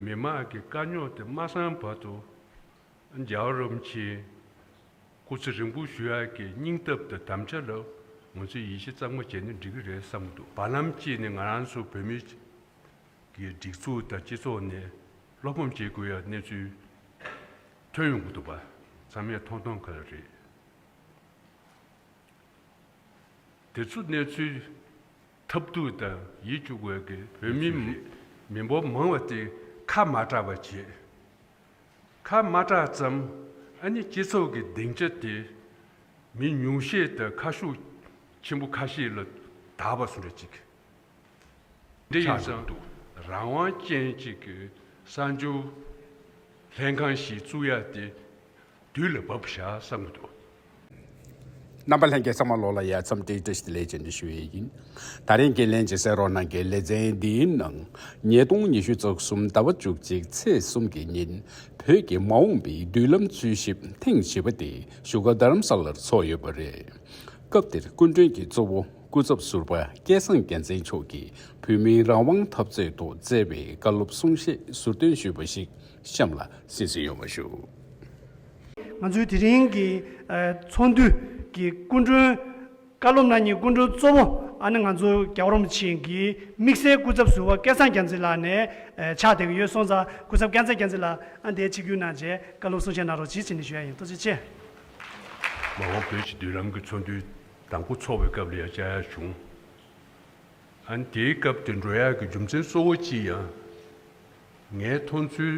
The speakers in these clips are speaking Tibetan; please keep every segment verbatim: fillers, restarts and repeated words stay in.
མི་མང་གི་དཀའ་རྙོག་དེ་མ་སངས་བར་དུ་རྒྱལ་བ་རིན་པོ་ཆེ་སྐུ་ཚེ་རིང་པོ་བཞུགས་ཡག་གི་སྙིང་སྟོབས་དང་དམ་བཅའ་ལ་ང་ཚོས་ཡིད་ཆེས་གཙང་མ་བྱས་ན་འགྲིག་གི་རེད་བསམ་གྱི་འདུག་བར་ལམ་གཅིག་ནས་ང་རང་ཚོ་བོད་མི་གི་སྒྲིག་འཛུགས་དང་སྤྱི་ཚོགས་ནས་བློ་ཕམ་བྱེད་དགོས་ཡག་གནས་ཚུལ་ཐོན་ཡོང་གི་འདུག་པ། ཚང་མས་མཐོང་མཐོང་ག་ལ་རེད། དེ་ཚོ་གནས་ཚུལ་ཐབས་སྡུག་དང་ཡིད་སྐྱོ་དགོས་ཀྱི་བོད་མི་མི་འབོར་མང་བ་དེ་ཁ་མ་གྲགས་པ་བྱས། ཁ་མ་གྲགས་ཙམ་ཨ་ནི་སྤྱི་ཚོགས་ཀྱི་སྡིངས་ཆ་དེ་མི་ཉུང་ཤས་དང་ཁ་ཤུགས་ཆེན་པོ་ཁ་ཤས་ལ་དག་པ་བཟོ་འདྲ་ཅིག་འདི་ཡིན་ཙང་རང་དབང་ཅན་གཅིག་གི་གསར་འགྱུར་ལྷན་ཁང་ཞིག་བཙུགས་ཡ་དེ་དུས་ལ་བབ་བཞག་བསམ་གྱི་འདུག་རྣམ་པ་ལྷན་རྒྱས་ཚང་མ་ལོགས་ལ་ཡ་འཚམས་འདྲི་བཀྲ་ཤིས་བདེ་ལེགས་བཅས་ཏེ་ཞུ་ཡས་ཡིན། ད་རིང་གི་ལྷན་རྒྱས་གསན་རོགས་གནང་གི་ལེ་ཚན་འདིའི་ནང་ཉིས་སྟོང་ཉི་ཤུ་རྩ་གསུམ་ཟླ་བ་བཅུ་གཅིག་ཚེས་གསུམ་གྱི་ཉིན་བོད་ཀྱི་མ་འོངས་པའི་མདུན་ལམ་འཚོལ་ཞིབ་ཐེངས་བཞི་པ་དེ་བཞུགས་སྒར་རྡ་རམ་ས་ལར་ཚོགས་ཡོད་པ་རེད། སྐབས་དེར་སྐུ་མགྲོན་གྱི་གཙོ་བོ་སྐུ་ཚབ་ཟུར་པ་སྐལ་བཟང་རྒྱལ་མཚན་མཆོག་གིས་བོད་མིའི་རང་དབང་འཐབ་རྩོད་ཐོག་བསྩལ་བའི་བཀའ་སློབ་གསུང་བཤད་ཟུར་འདོན་ཞུས་པ་ཞིག་གཤམ་ལ་གསན་གཟིགས་ཡོང་བ་ཞུ། ང་ཚོའི་དེ་རིང་གི་ཨ་ཚོགས་འདུ་གི་སྐུ་མགྲོན་བཀའ་སློབ་གནང་མཁན་སྐུ་མགྲོན་གཙོ་བོ་ཨ་ནི་ང་ཚོ་རྒྱལ་བ་རིན་པོ་ཆེ་གི་དམིགས་བསལ་སྐུ་ཚབ་ཟུར་པ་སྐལ་བཟང་རྒྱལ་མཚན་ལགས་ནས་ཨ་ཕྱག་བསྟན་གྱི་ཡོད། སོང་ཙང་སྐུ་ཚབ་སྐལ་བཟང་རྒྱལ་མཚན་ལགས་ཨ་འདིར་ཆིབས་བསྒྱུར་གནང་རྗེས་བཀའ་སློབ་གསུང་བཤད་གནང་རོགས་གྱིས་ཅེས་ནས་ཞུ་ཡ་ཡིན། ཐུགས་རྗེ་ཆེ། མ་འོངས་བོད་ཀྱི་མདུན་ལམ་གྱི་ཚོགས་འདུ་དང་པོ་ཚོགས་པའི་སྐབས་ལ་ཡང་བཅར་ཡ་བྱུང་། ཨ་ནི་དེའི་སྐབས་དེ་འགྲོ་ཡག་གི་རྒྱུ་མཚན་གཙོ་བོ་གཅིག་ཡང་། ངའི་མཐོང་ཚུལ་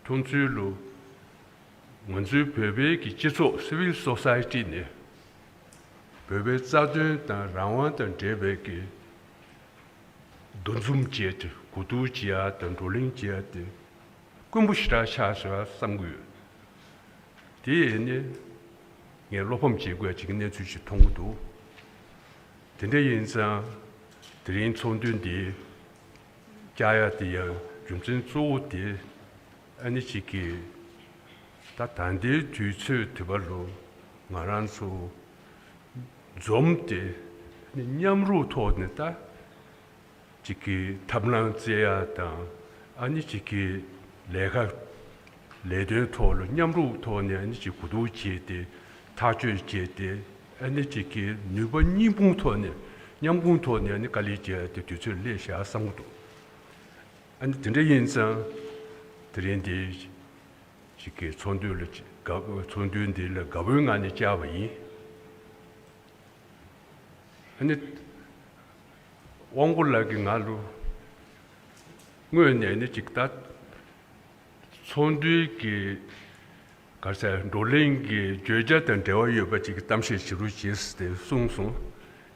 མཐོང་ཚུལ་ལུ། ང་ཚོའི་བོད་པའི་གི་སྤྱི་ཚོགས་སི་ཝིལ་སོ་སའི་ཊི་ནས་བོད་པའི་རྩ་དོན་དང་རང་དབང་དང་འབྲེལ་བའི་གི་འདུ་འཛོམས་བྱས་ཏེ་གོ་བསྡུར་བྱེད་ཡག་དང་བགྲོ་གླེང་བྱེད་ཡག་དེ་དཀོན་པོ་ཞེ་དྲག་ཆགས་སོང་ཡ་བསམ་གྱི་ཡོད། དེ་ཡིན་ནི་ངས་བློ་ཕམ་བྱེད་དགོས་ཡ་ཅིག་གི་གནས་ཚུལ་ཞིག་མཐོང་གི་འདུག་དེ་འདྲ་ཡིན་ཙང་དེ་རིང་ཚོགས་འདུ་འདི་བཅར་ཡ་དེ་ཡང་རྒྱུ་མཚན་གཙོ་བོ་དེ་ཨ་ནི་ཅིག་གིས་ད་ད་ལྟའི་དུས་ཚོད་དུས་བབ་ལུ་ང་རང་ཚོ་འཛོམས་ཏེ་ཨ་ནི་མཉམ་རུབ་ཐོག་ནས་ད་ཅིག་གི་ཐབས་ལམ་བཙལ་ཡ་དང་ཨ་ནི་ཅིག་གི་ལས་ཀ་ལས་དོན་ཐོག་ལ་མཉམ་རུབ་ཐོག་ནས་ཨ་ནི་ཅིག་གོ་བསྡུར་བྱས་ཏེ་ཐག་གཅོད་བྱས་ཏེ་ཨ་ནི་ཅིག་གི་ནུས་པ་གཉིས་སྤུངས་ཐོག་ནས་མཉམ་སྤུངས་ཐོག་ནས་ཨ་ནི་དཀའ་ལས་བྱས་ཏེ་དུས་ཚོད་སླེབས་བཞག་བསམ་གྱི་འདུག་ཨ་ནི་དེ་འདྲ་ཡིན་ཙང་དེ་རིང་འདི་ཅིག་གི་ཚོགས་འདུ་ལ་ཅིག་དགའ་ཚོགས་འདུ་འདི་ལ་དགའ་པོའི་ངང་ནས་བཅར་བ་ཡིན། ཨ་ནི་དབང་པོ་ལགས་ཀྱིས་ང་ལུ་དངོས་གནས་ནི་ཅིག་ད་ཚོགས་འདུའི་གི་ག་རེ་ཟེར་བགྲོ་གླེང་གི་བརྗོད་བྱ་དང་འབྲེལ་བ་ཡོད་པ་ཅིག་གི་གཏམ་བཤད་བྱེད་རོགས་བྱེད་ཟེར་ཏེ་གསུངས་སོང་།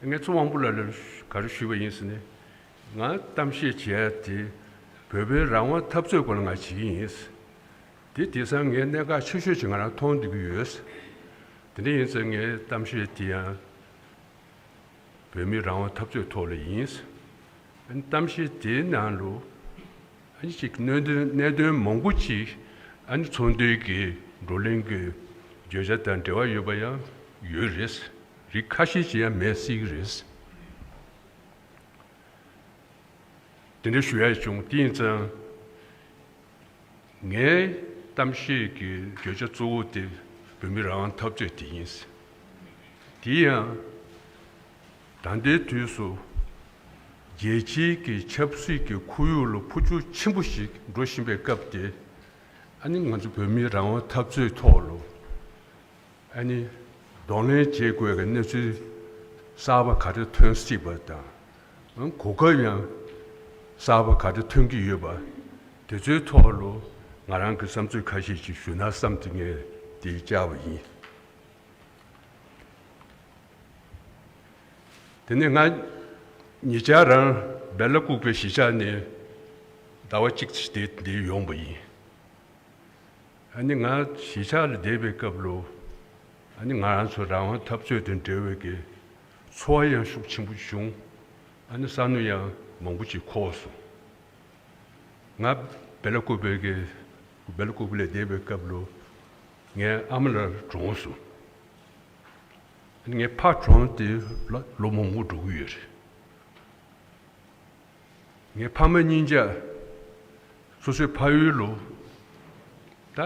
ངས་ཚེ་དབང་པོ་ལགས་ལ་ག་རེ་ཞུས་པ་ཡིན་ཟེར་ནས། ང་གཏམ་བཤད་བྱེད་ཡ་དེ་བོད་པའི་རང་དབང་འཐབ་རྩོད་སྐོར་ལ་ང་བྱེད་ཀྱི་ཡིན། དེ་དེང་སང་ངའི་གནད་འགག་ཆེ་ཤོས་ཅིག་ང་རང་མཐོང་སྡོད་ཀྱི་ཡོད། དེ་འདྲ་ཡིན་ཙང་ངའི་གཏམ་བཤད་དེ་ཡང་བོད་མིའི་རང་དབང་འཐབ་རྩོད་ཐོག་ལ་ཡིན། གཏམ་བཤད་དེའི་ནང་ལུ་ཨ་ནི་ཅིག་གནད་དོན་གནད་དོན་མང་པོ་ཅིག་ཨ་ནི་ཚོགས་འདུའི་གི་བགྲོ་གླེང་གི་བརྗོད་བྱ་དང་འབྲེལ་བ་ཡོད་པ་ཡང་ཡོད་རེད། རིགས་ཁ་ཤས་ཅིག་ཡང་མེད་སྲིད་ཀྱི་རེད། དེ་འདྲ་ཞུ་ཡ་བྱུང་། དེ་ཡིན་ཙང་ངའི་གཏམ་བཤད་ཀྱི་བརྗོད་བྱ་གཙོ་བོ་དེ་བོད་མི་རང་དབང་འཐབ་རྩོད་དེ་ཡིན། དེ་ཡང་ད་ལྟའི་དུས་སུ་རྒྱལ་སྤྱིའི་གི་ཆབ་སྲིད་ཀྱི་ཁོར་ཡུག་ལ་འཕོ་འགྱུར་ཆེན་པོ་ཞིག་འགྲོ་བཞིན་པའི་སྐབས་དེ། ཨ་ནི་ང་ཚོ་བོད་མིའི་རང་དབང་འཐབ་རྩོད་ཐོག་ལ་ཨ་ནི་གདོང་ལེན་བྱེད་དགོས་ཀྱི་གནས་ཚུལ་གསར་པ་ག་རེ་ཐོན་སྲིད་པ་དང་། གོ་སྐབས་ཡང་གསར་པ་ག་རེ་ཐོན་གྱི་ཡོད་པ། དེ་ཚོའི་ཐོག་ལ་ང་རང་གི་བསམ་ཚུལ་ཁ་ཤས་ཤིག་ཞུ་ན་བསམ་སྟེ་ངས་འདི་བཅར་བ་ཡིན། དེ་ནས་ང་ཉེ་ཆར་རང་སྦེ་ལ་ཀུག་པའི་གཞིས་ཆགས་ནས་ཟླ་བ་གཅིག་ཙམ་བསྡད་འདིར་ཡོང་བ་ཡིན། ཨ་ནི་ང་གཞིས་ཆགས་ལ་བསྡད་པའི་སྐབས་ལུ་ཨ་ནི་ང་རང་ཚོ་རང་དབང་འཐབ་རྩོད་དང་འབྲེལ་བའི་གི་ཚོར་བ་ཡང་ཤུགས་ཆེན་པོ་བྱུང་། ཨ་ནི་བསམ་བློ་ཡང་མང་པོ་ཅིག་འཁོར་སོང་། ང་སྦེ་ལ་ཀུག་པའི་གི་སྦེ་ལ་ཀུག་པ་ལ་བསྡད་པའི་སྐབས་ལུ་ངའི་ཨ་མ་ལགས་གྲོངས་སོང་། ངའི་ཕ་གྲོངས་ཏེ་ལོ་ལོ་མང་པོ་འགྲོ་གི་ཡོད་རེད། ངའི་ཕ་མ་གཉིས་ཆ་ སོ་སོའི་ཕ་ཡུལ་ལོ། ད་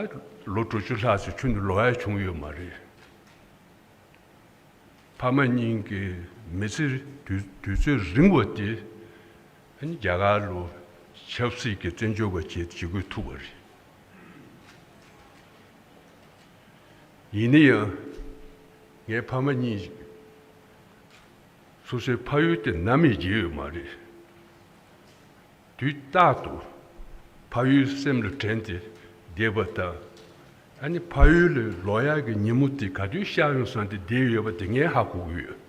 ལོ་དྲུག་ཅུ་ལྷག་ཙམ་ཁྱོན་ནས་ལོག་ཡ་བྱུང་ཡོད་མ་རེད། ཕ་མ་གཉིས་ཀྱི་མི་ཚེ་དུས་དུས་ཚོད་རིང་བ་དེ། ཨ་ནི་རྒྱ་གར་ལོ་ཆབ་སྲིད་ཀྱི་བཙན་བྱོལ་བ་བྱེད་བྱེད་དགོས་ཐུག་པ་རེད། ཡིན་ན་ཡང་། ངའི་ཕ་མ་གཉིས། སོ་སོའི་ཕ་ཡུལ་དེ་ནམ་ཡང་བརྗེད་ཡོད་མ་རེད། དུས་རྟག་ཏུ་ཕ་ཡུལ་སེམས་ལ་དྲན་ཏེ་བསྡད་པ་དང་། ཨ་ནི་ཕ་ཡུལ་ལ་ལོག་ཡག་གི་ཉིན་མོ་དེ་ག་དུས་ཤར་ཡོང་བསམ་སྟེ་བསྡད་ཡོད་པ་དེ་ངས་ཧ་གོ་གི་ཡོད།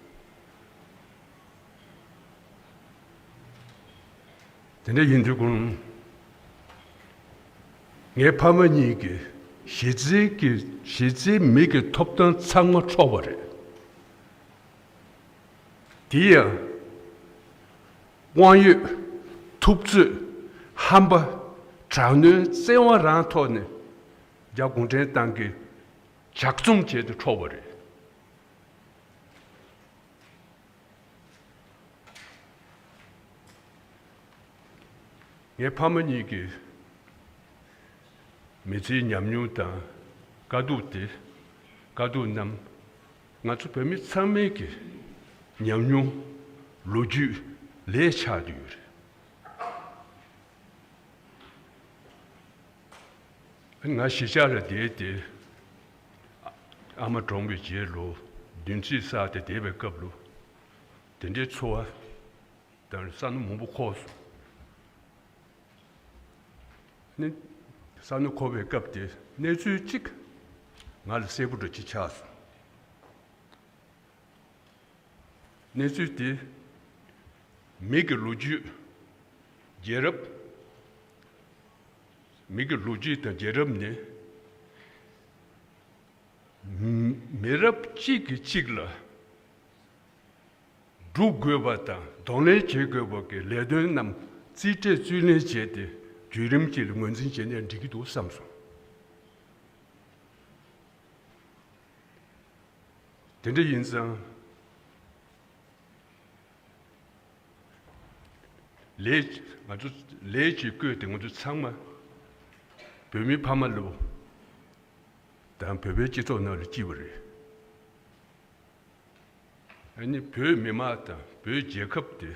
དེ་འདྲ་ཡིན་དུས་ཀུན། ངའི་ཕ་མ་གཉིས་ཀྱི་གཞི་རྩའི་གི་གཞི་རྩའི་མི་གི་ཐོབ་ཐང་ཚང་མ་འཕྲོག་པ་རེད། དེ་ཡང་། དབང་ཡོད། ཐུབ་ཚོད། ཧམ་པ། དྲག་གནོན་བཙན་དབང་རང་ཐོག་ནས་རྒྱ་གུང་ཁྲན་ཏང་གིས་ལྗགས་རྩོམ་བྱས་ཏེ་འཕྲོག་པ་རེད། ངའི་ཕ་མ་གཉིས་ཀྱི་མི་ཚེའི་ཉམས་མྱོང་དང་དཀའ་སྡུག་དེ། དཀའ་སྡུག་རྣམས་ང་ཚོ་བོད་མི་ཚང་མའི་གི་ཉམས་མྱོང་། ལོ་རྒྱུས་ལས་ཆགས་བསྡད་ཡོད་རེད། ང་གཞིས་ཆགས་ལ་བསྡད་དེ། ཨ་མ་གྲོངས་པའི་རྗེས་ལོ་བདུན་ཙམ་བསགས་ཏེ་བསྡད་པའི་སྐབས་ལ། དེ་འདྲའི་ཚོར་བ་དང་བསམ་བློ་མང་པོ་འཁོར་སོང་། ནི། བསམ་བློ་འཁོར་བའི་སྐབས་དེ་གནས་ཚུལ་གཅིག་ང་ལ་གསལ་པོ་འདྲ་ཅིག་ཆགས་སོང་། གནས་ཚུལ་དེ། མི་གི་ལོ་རྒྱུས། རྒྱལ་རབས། མི་གི་ལོ་རྒྱུས་དང་རྒྱལ་རབས་ནི། མི་མི་རབས་གཅིག་གིས་གཅིག་ལ་སྒྲུབ་དགོས་པ་དང་གདོང་ལེན་བྱེད་དགོས་པ་གི་ལས་དོན་རྣམས་རྩིས་སྤྲད་རྩིས་ལེན་བྱས་ཏེ་བརྒྱུད་རིམ་གཅིག་ལ་ངོས་འཛིན་བྱས་ནས་འགྲིག་གི་འདུག་བསམ་སོང་། དེ་འདྲ་ཡིན་ཙང་། ལས། ང་ཚོ་ལས་ཀྱིས་བསྐོས་ཏེ་ང་ཚོ་ཚང་མ་བོད་མི་ཕ་མ་ལོ་དང་བོད་པའི་སྤྱི་ཚོགས་ནང་ལ་སྐྱེས་པ་རེད། ཨ་ནི་བོད་མི་དམངས་དང་བོད་རྒྱལ་ཁབ་དེ་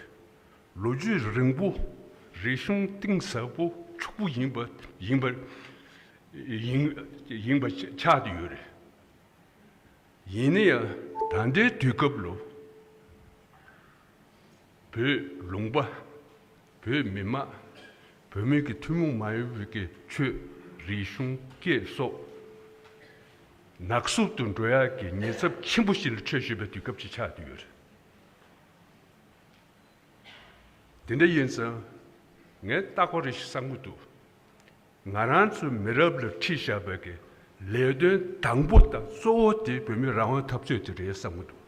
ལོ་རྒྱུས་རིང་པོ། རིག་གཞུང་གཏིང་ཟབ་པོ་ཕྱུག་པོ་ཡིན་པ་ཡིན་པ་ཡིན་ཡིན་པ་ཆགས་བསྡད་ཡོད་རེད། ཡིན་ན་ཡང་ད་ལྟའི་དུས་སྐབས་ལ་བོད་ལུང་པ། བོད་མི་དམངས། བོད་མི་གི་ཐུན་མོང་མ་ཡིན་པའི་གི་ཆོས། རིག་གཞུང་། སྐད་སོགས་ནག་སུབ་ཏུ་འགྲོ་ཡག་གི་ཉེན་ཚབས་ཆེན་པོ་ཞིག་ལ་འཕྲད་བཞིན་པའི་དུས་སྐབས་ཅིག་ཆགས་བསྡད་ཡོད་རེད། དེ་འདྲ་ཡིན་ཙང་། ངས་རྟག་པར་རེ་ཞིག་བསམ་གྱི་འདུག་ང་རང་ཚོའི་མི་རབས་ལ་ཁྲིད་བཞག་པའི་གི་ལས་དོན་དང་པོ་དང་གཙོ་བོ་དེ་བོད་མི་རང་དབང་འཐབ་རྩོད་དེ་རེད་བསམ་གྱི་འདུག་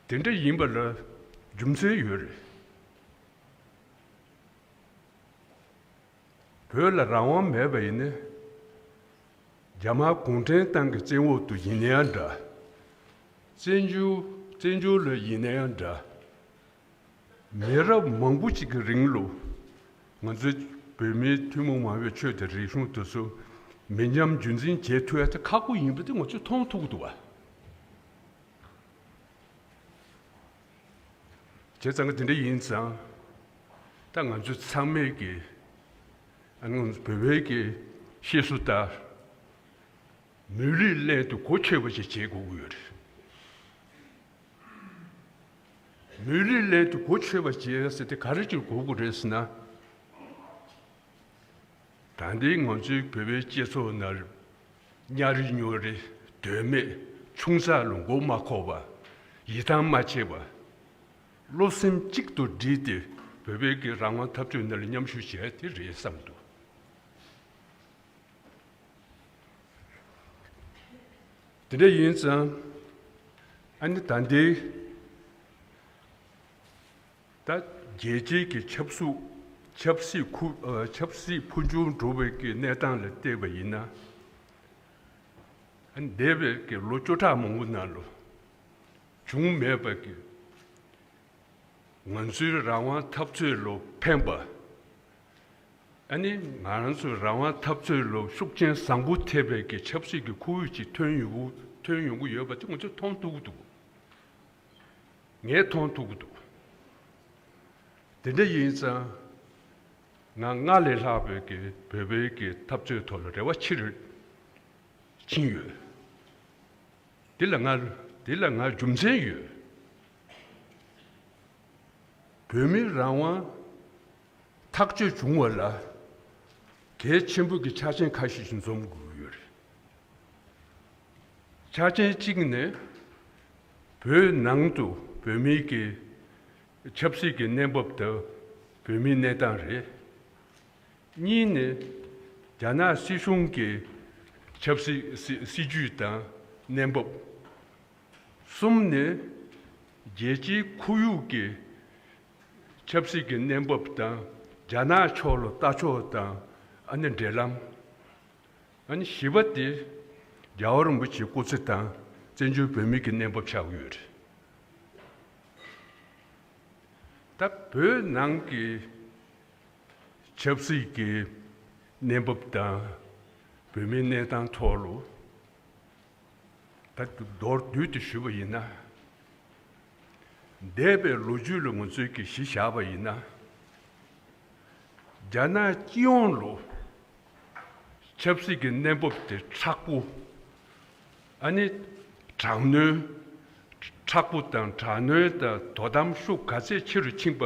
དེ་འདྲ་ཡིན་པ་ལ་རྒྱུ་མཚན་ཡོད་རེད། བོད་ལ་རང་དབང་མེད་པ་ཡིན་ན། རྒྱ་དམར་གུང་ཁྲན་ཏང་གི་བཙན་འོག་ཏུ་ཡིན་ན་ཡང་འདྲ། བཙན་བྱོལ་བཙན་བྱོལ་ལ་ཡིན་ན་ཡང་འདྲ། མི་རབས་མང་པོ་ཞིག་གི་རིང་ལ་ང་ཚོའི་བོད་མིའི་ཐུན་མོང་མ་ཡིན་པའི་ཆོས་དང་རིག་གཞུང་དེ་ཚོ་མི་ཉམས་རྒྱུན་འཛིན་བྱེད་ཐུབ་ཡ་དེ་ཁག་པོ་ཡིན་པ་དེ་ང་ཚོས་མཐོང་ཐུབ་ཀྱི་འདུག་བ། བྱས་ཙང་དེ་འདྲ་ཡིན་ཙང་། ད་ང་ཚོ་ཚང་མས་ཀྱི་ཨ་ནི་བོད་པའི་གི་བཤད་སྲོལ་ལྟར། མི་ལུས་ལྷན་དུ་གོ་ཆོད་པ་ཞིག་བྱེད་དགོས་ཀྱི་ཡོད་རེད། མི་ལུས་ལྷན་དུ་གོ་ཆོད་པ་བྱེད་ཟེར་དེ་ག་རེ་ཅིག་དགོས་ཀྱི་རེད་ཟེར་ན། ད་ལྟའི་ང་ཚོའི་བོད་པའི་སྤྱི་ཚོགས་ནང་གཉའ་རི་སྨྱོ་རི། དོན་མེད་ཆུང་ཙག་ལ་མགོ་མ་འཁོར་བ། ཡིད་ཐང་མ་ཆད་པ། བློ་སེམས་གཅིག་ཏུ་བསྒྲིལ་ཏེ་བོད་པའི་གི་རང་དབང་འཐབ་རྩོད་ནང་ལ་མཉམ་ཞུགས་བྱས་དེ་རེད་བསམ་འདུག་དེ་འདྲ་ཡིན་ཙང་། ཨ་ནི་ད་ལྟའི་ད་རྒྱལ་སྤྱིའི་གི་ཆབ་སྲིད། ཆབ་སྲིད་ཁུ། ཨ། ཆབ་སྲིད་འཕོ་འགྱུར་འགྲོ་བའི་གི་གནས་སྟངས་ལ་བལྟས་པ་ཡིན་ན། ཨ་ནི་འདས་པའི་གི་ལོ་བཅུ་ཕྲག་མང་པོ་ནང་ལ་བྱུང་མེད་པ་གི་ ང་ཚོའི་རང་དབང་འཐབ་རྩོད་ལ་ཕན་པ། ཨ་ནི་ང་རང་ཚོའི་རང་དབང་འཐབ་རྩོད་ལ་ཤུགས་རྐྱེན་བཟང་པོ་ཐེབས་པའི་གི་ཆབ་སྲིད་ཀྱི་ཁོར་ཡུག་ཅིག་ཐོན་ཡོང་གི་ཐོན་ཡོང་གི་ཡོད་པ་དེ་ང་ཚོས་མཐོང་ཐུབ་ཀྱི་འདུག་ངས་མཐོང་ཐུབ་ཀྱི་འདུག་དེ་འདྲ་ཡིན་ཙང་། ང་ལྔ་ལས་ལྷག་པའི་གི་བོད་པའི་གི་འཐབ་རྩོད་ཐོག་ལ་རེ་བ་ཆེ་རུ་ཕྱིན་ཡོད། དེ་ལ་ང་དེ་ལ་ང་རྒྱུ་མཚན་ཡོད། བོད་མིའི་རང་དབང་ཐག་གཅོད་བྱུང་བ་ལ་གལ་ཆེན་པོ་གི་ཆ་རྐྱེན་ཁ་ཤས་ཤིག་འཛོམས་དགོས་ཀྱི་ཡོད་རེད། ཆ་རྐྱེན་གཅིག་ནི། བོད་ནང་དུ་བོད་མིའི་གི་ཆབ་སྲིད་ཀྱི་གནས་བབ་དང་བོད་མིའི་གནས་སྟངས་རེད། གཉིས་ནི། རྒྱ་ནག་སྲིད་གཞུང་གི་ཆབ་སྲིད་སྲིད་སྲིད་ཇུས་དང་གནས་བབ། གསུམ་ནི། རྒྱལ་སྤྱིའི་ཁོར་ཡུག་གི་ཆབ་སྲིད་ཀྱི་གནས་བབ་དང་རྒྱ་ནག་ཕྱོགས་ལ་ལྟ་ཕྱོགས་དང་ཨ་ནི་འབྲེལ་ལམ། ཨ་ནི་བཞི་པ་དེ་རྒྱལ་བ་རིན་པོ་ཆེའི་སྐུ་ཚེ་དང་བཙན་བྱོལ་བོད་མི་གི་གནས་བབ་ཆགས་ཀྱི་ཡོད་རེད། ད་བོད་ནང་གི་ཆབ་སྲིད་ཀྱི་གནས་བབ་དང་བོད་མིའི་གནས་སྟངས་ཐོག་ལ། ད་མདོར་བསྡུས་ཏེ་ཞུས་པ་ཡིན་ན། འདས་པའི་ལོ་རྒྱུས་ལ་ང་ཚོས་ཀྱིས་གཞི་བཞག་པ་ཡིན་ན། རྒྱ་ནག་སྤྱི་ཡོངས་ལ་ཆབ་སྲིད་ཀྱི་གནས་བབ་དེ་མཁྲེགས་པོ། ཨ་ནི་དྲག་གནོན། མཁྲེགས་པོ་དང་དྲག་གནོན་དང་དོ་དམ་ཤུགས་ག་ཚད་ཆེ་རུ་ཕྱིན་པ་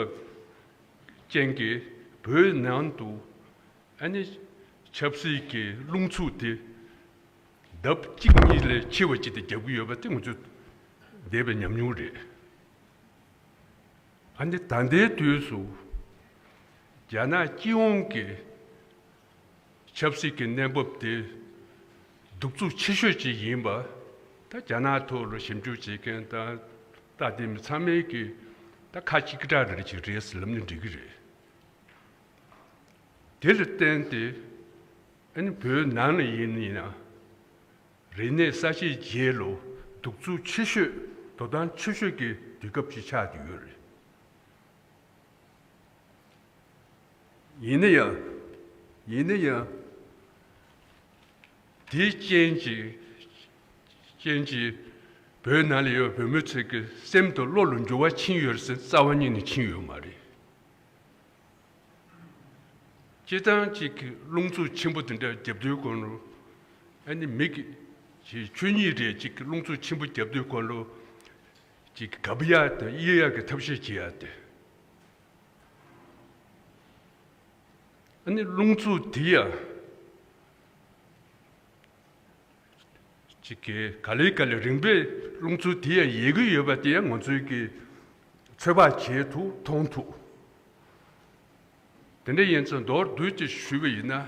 ཅན་གྱི་བོད་ནང་དུ། ཨ་ནི་ཆབ་སྲིད་ཀྱི་རླུང་འཚུབ་དེ་ལྡབ་གཅིག་གཉིས་ལས་ཆེ་བ་ཅིག་དེ་རྒྱབ་ཀྱི་ཡོད་པ་དེ་ང་ཚོ་འདས་པའི་ཉམས་མྱོང་རེད། ཨ་ནི་ད་ལྟའི་དུས་སུ་རྒྱ་ནག་སྤྱི་ཡོངས་ཀྱི་ཆབ་སྲིད་ཀྱི་གནས་བབ་དེ་གདུག་རྩུབ་ཆེ་ཤོས་ཅིག་ཡིན་པ། ད་རྒྱ་ནག་ཐོག་ལ་ཞིབ་འཇུག་བྱེད་མཁན་དང་ལྟ་བསྡད་མི་ཚང་མས་ཀྱིས་ད་ཁ་གཅིག་གྲགས་རེ་ཅིག་རེད་ཟེར་ལབ་ན་འགྲིག་གི་རེད། དེ་ལ་བརྟེན་ཏེ། ཨ་ནི་བོད་ནང་ལ་ཡིན་ན་ཡིན་ན། རིག་གནས་གསར་བརྗེའི་རྗེས་ལ་གདུག་རྩུབ་ཆེ་ཤོས་དོ་དམ་ཆེ་ཤོས་ཀྱི་དུས་སྐབས་ཅིག་ཆགས་བསྡད་ཡོད་རེད། ཡིན་ན་ཡང་། ཡིན་ན་ཡང་། དེའི་རྐྱེན་གྱིས། རྐྱེན་གྱིས་བོད་ནང་ལ་ཡོད་བོད་མི་ཚོའི་གི་སེམས་དང་བློ་ལ་འགྱུར་བ་ཕྱིན་ཡོད་ཟེར་རྩ་བ་ཉིད་ནས་ཕྱིན་ཡོད་མ་རེད། སྤྱིར་བཏང་གཅིག་གི་རླུང་འཚུབ་ཆེན་པོ་དེ་འདྲ་རྒྱབ་དུས་གོང་ལོ། ཨ་ནི་མི་གི་ཆོས་ཉིད་རེད། གཅིག་གི་རླུང་འཚུབ་ཆེན་པོ་རྒྱབ་དུས་གོང་ལོ། གཅིག་གི་གབ་ཡག་དང་གཡེལ་ཡག་གི་ཐབས་ཤེས་བྱེད་ཡག་དེ། ཨ་ནི་རླུང་འཚུབ་དེ་ཡང་། གཅིག་གིས་ག་ལེ་ག་ལེ་རིམ་པས་རླུང་འཚུབ་དེ་ཡང་ཡལ་གྱི་ཡོད་པ་དེ་ཡང་ང་ཚོས་ཀྱིས་ཚོད་དཔག་བྱེད་ཐུབ་མཐོང་ཐུབ། དེ་འདྲ་ཡིན་ཙང་མདོར་བསྡུས་ཏེ་ཞུས་པ་ཡིན་ན།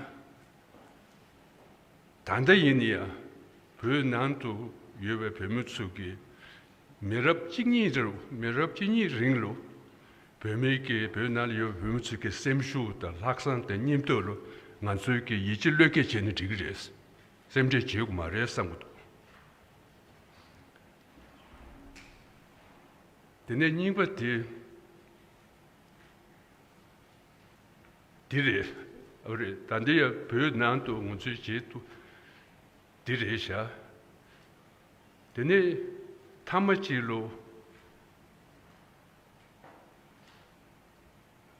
ད་ལྟ་ཡིན་ན་ཡང་བོད་ནང་དུ་ཡོད་པའི་བོད་མི་ཚོ་གིས་མི་རབས་གཅིག་གཉིས་རུ་མི་རབས་གཅིག་གཉིས་རིང་ལ་བོད་མི་གི་བོད་ནང་ལ་ཡོད་པའི་བོད་མི་ཚོ་གི་སེམས་ཤུགས་དང་ལྷག་བསམ་དང་སྙིང་སྟོབས་ལ་ང་ཚོས་ཀྱིས་ཡིད་ཆེས་བློས་འགེལ་བྱས་ན་འགྲིག་གི་རེད། སེམས་ཁྲལ་བྱེད་དགོས་མ་རེད་བསམ་གྱི་འདུག་དེ་ནས་གཉིས་པ་དེ། འདི་རེད། ཨོ་རེད། ད་འདི་ཡང་བོད་ནང་དུ་ང་ཚོའི་བྱེད་དུ་འདི་རེད་བཞག་དེ་ནས་ཐ་མ་གཅིག་ལོ།